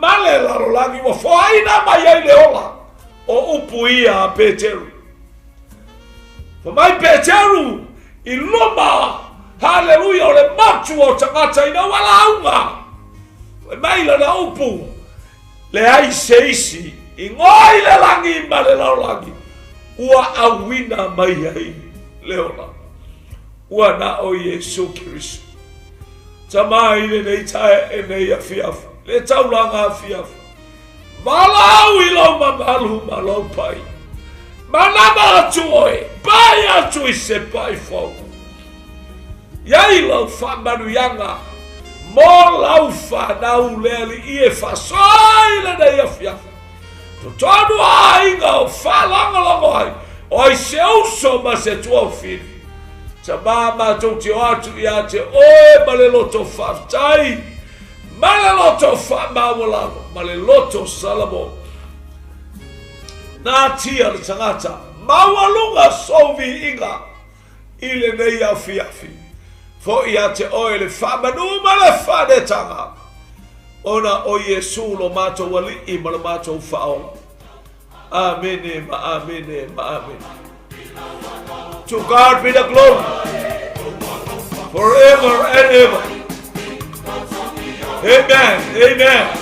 ma le lalolagi ua foaina mai ai le ola. O upu ia a Peteru. Fai mai Peteru i luma, haleluia, o le motu o tagata ina ua lauga. Fai mai lana upu, Leai se isi igoa i le lagi ma le lalolagi ua auina mai ai le ola, ua na o Iesu Keriso. Tama i lenei taeae nei afiafi, le taulaga afiafi, valaau i lou mamalu ma lou pai. Manama atu oe, pai atu i se pai fou. Iai lau faamanuiaga mo lau fanau le alii e faasoa i lenei afiafi. Totonu o aiga o faalagolago ai, o ai se uso ma se tuafafine. Tama matou te o atu ia te oe ma le loto faafetai, ma le loto faamaualalo, ma le loto salamo. Natia le tagata maualuga sou viiga. I lenei afiafi, foi ia te oe le faamanu ma le faanetaga, ona o Iesu lo matou Alii ma lo matou Faaola. Amene ma amene ma amene. To God be the glory forever and ever. Amen. Amen.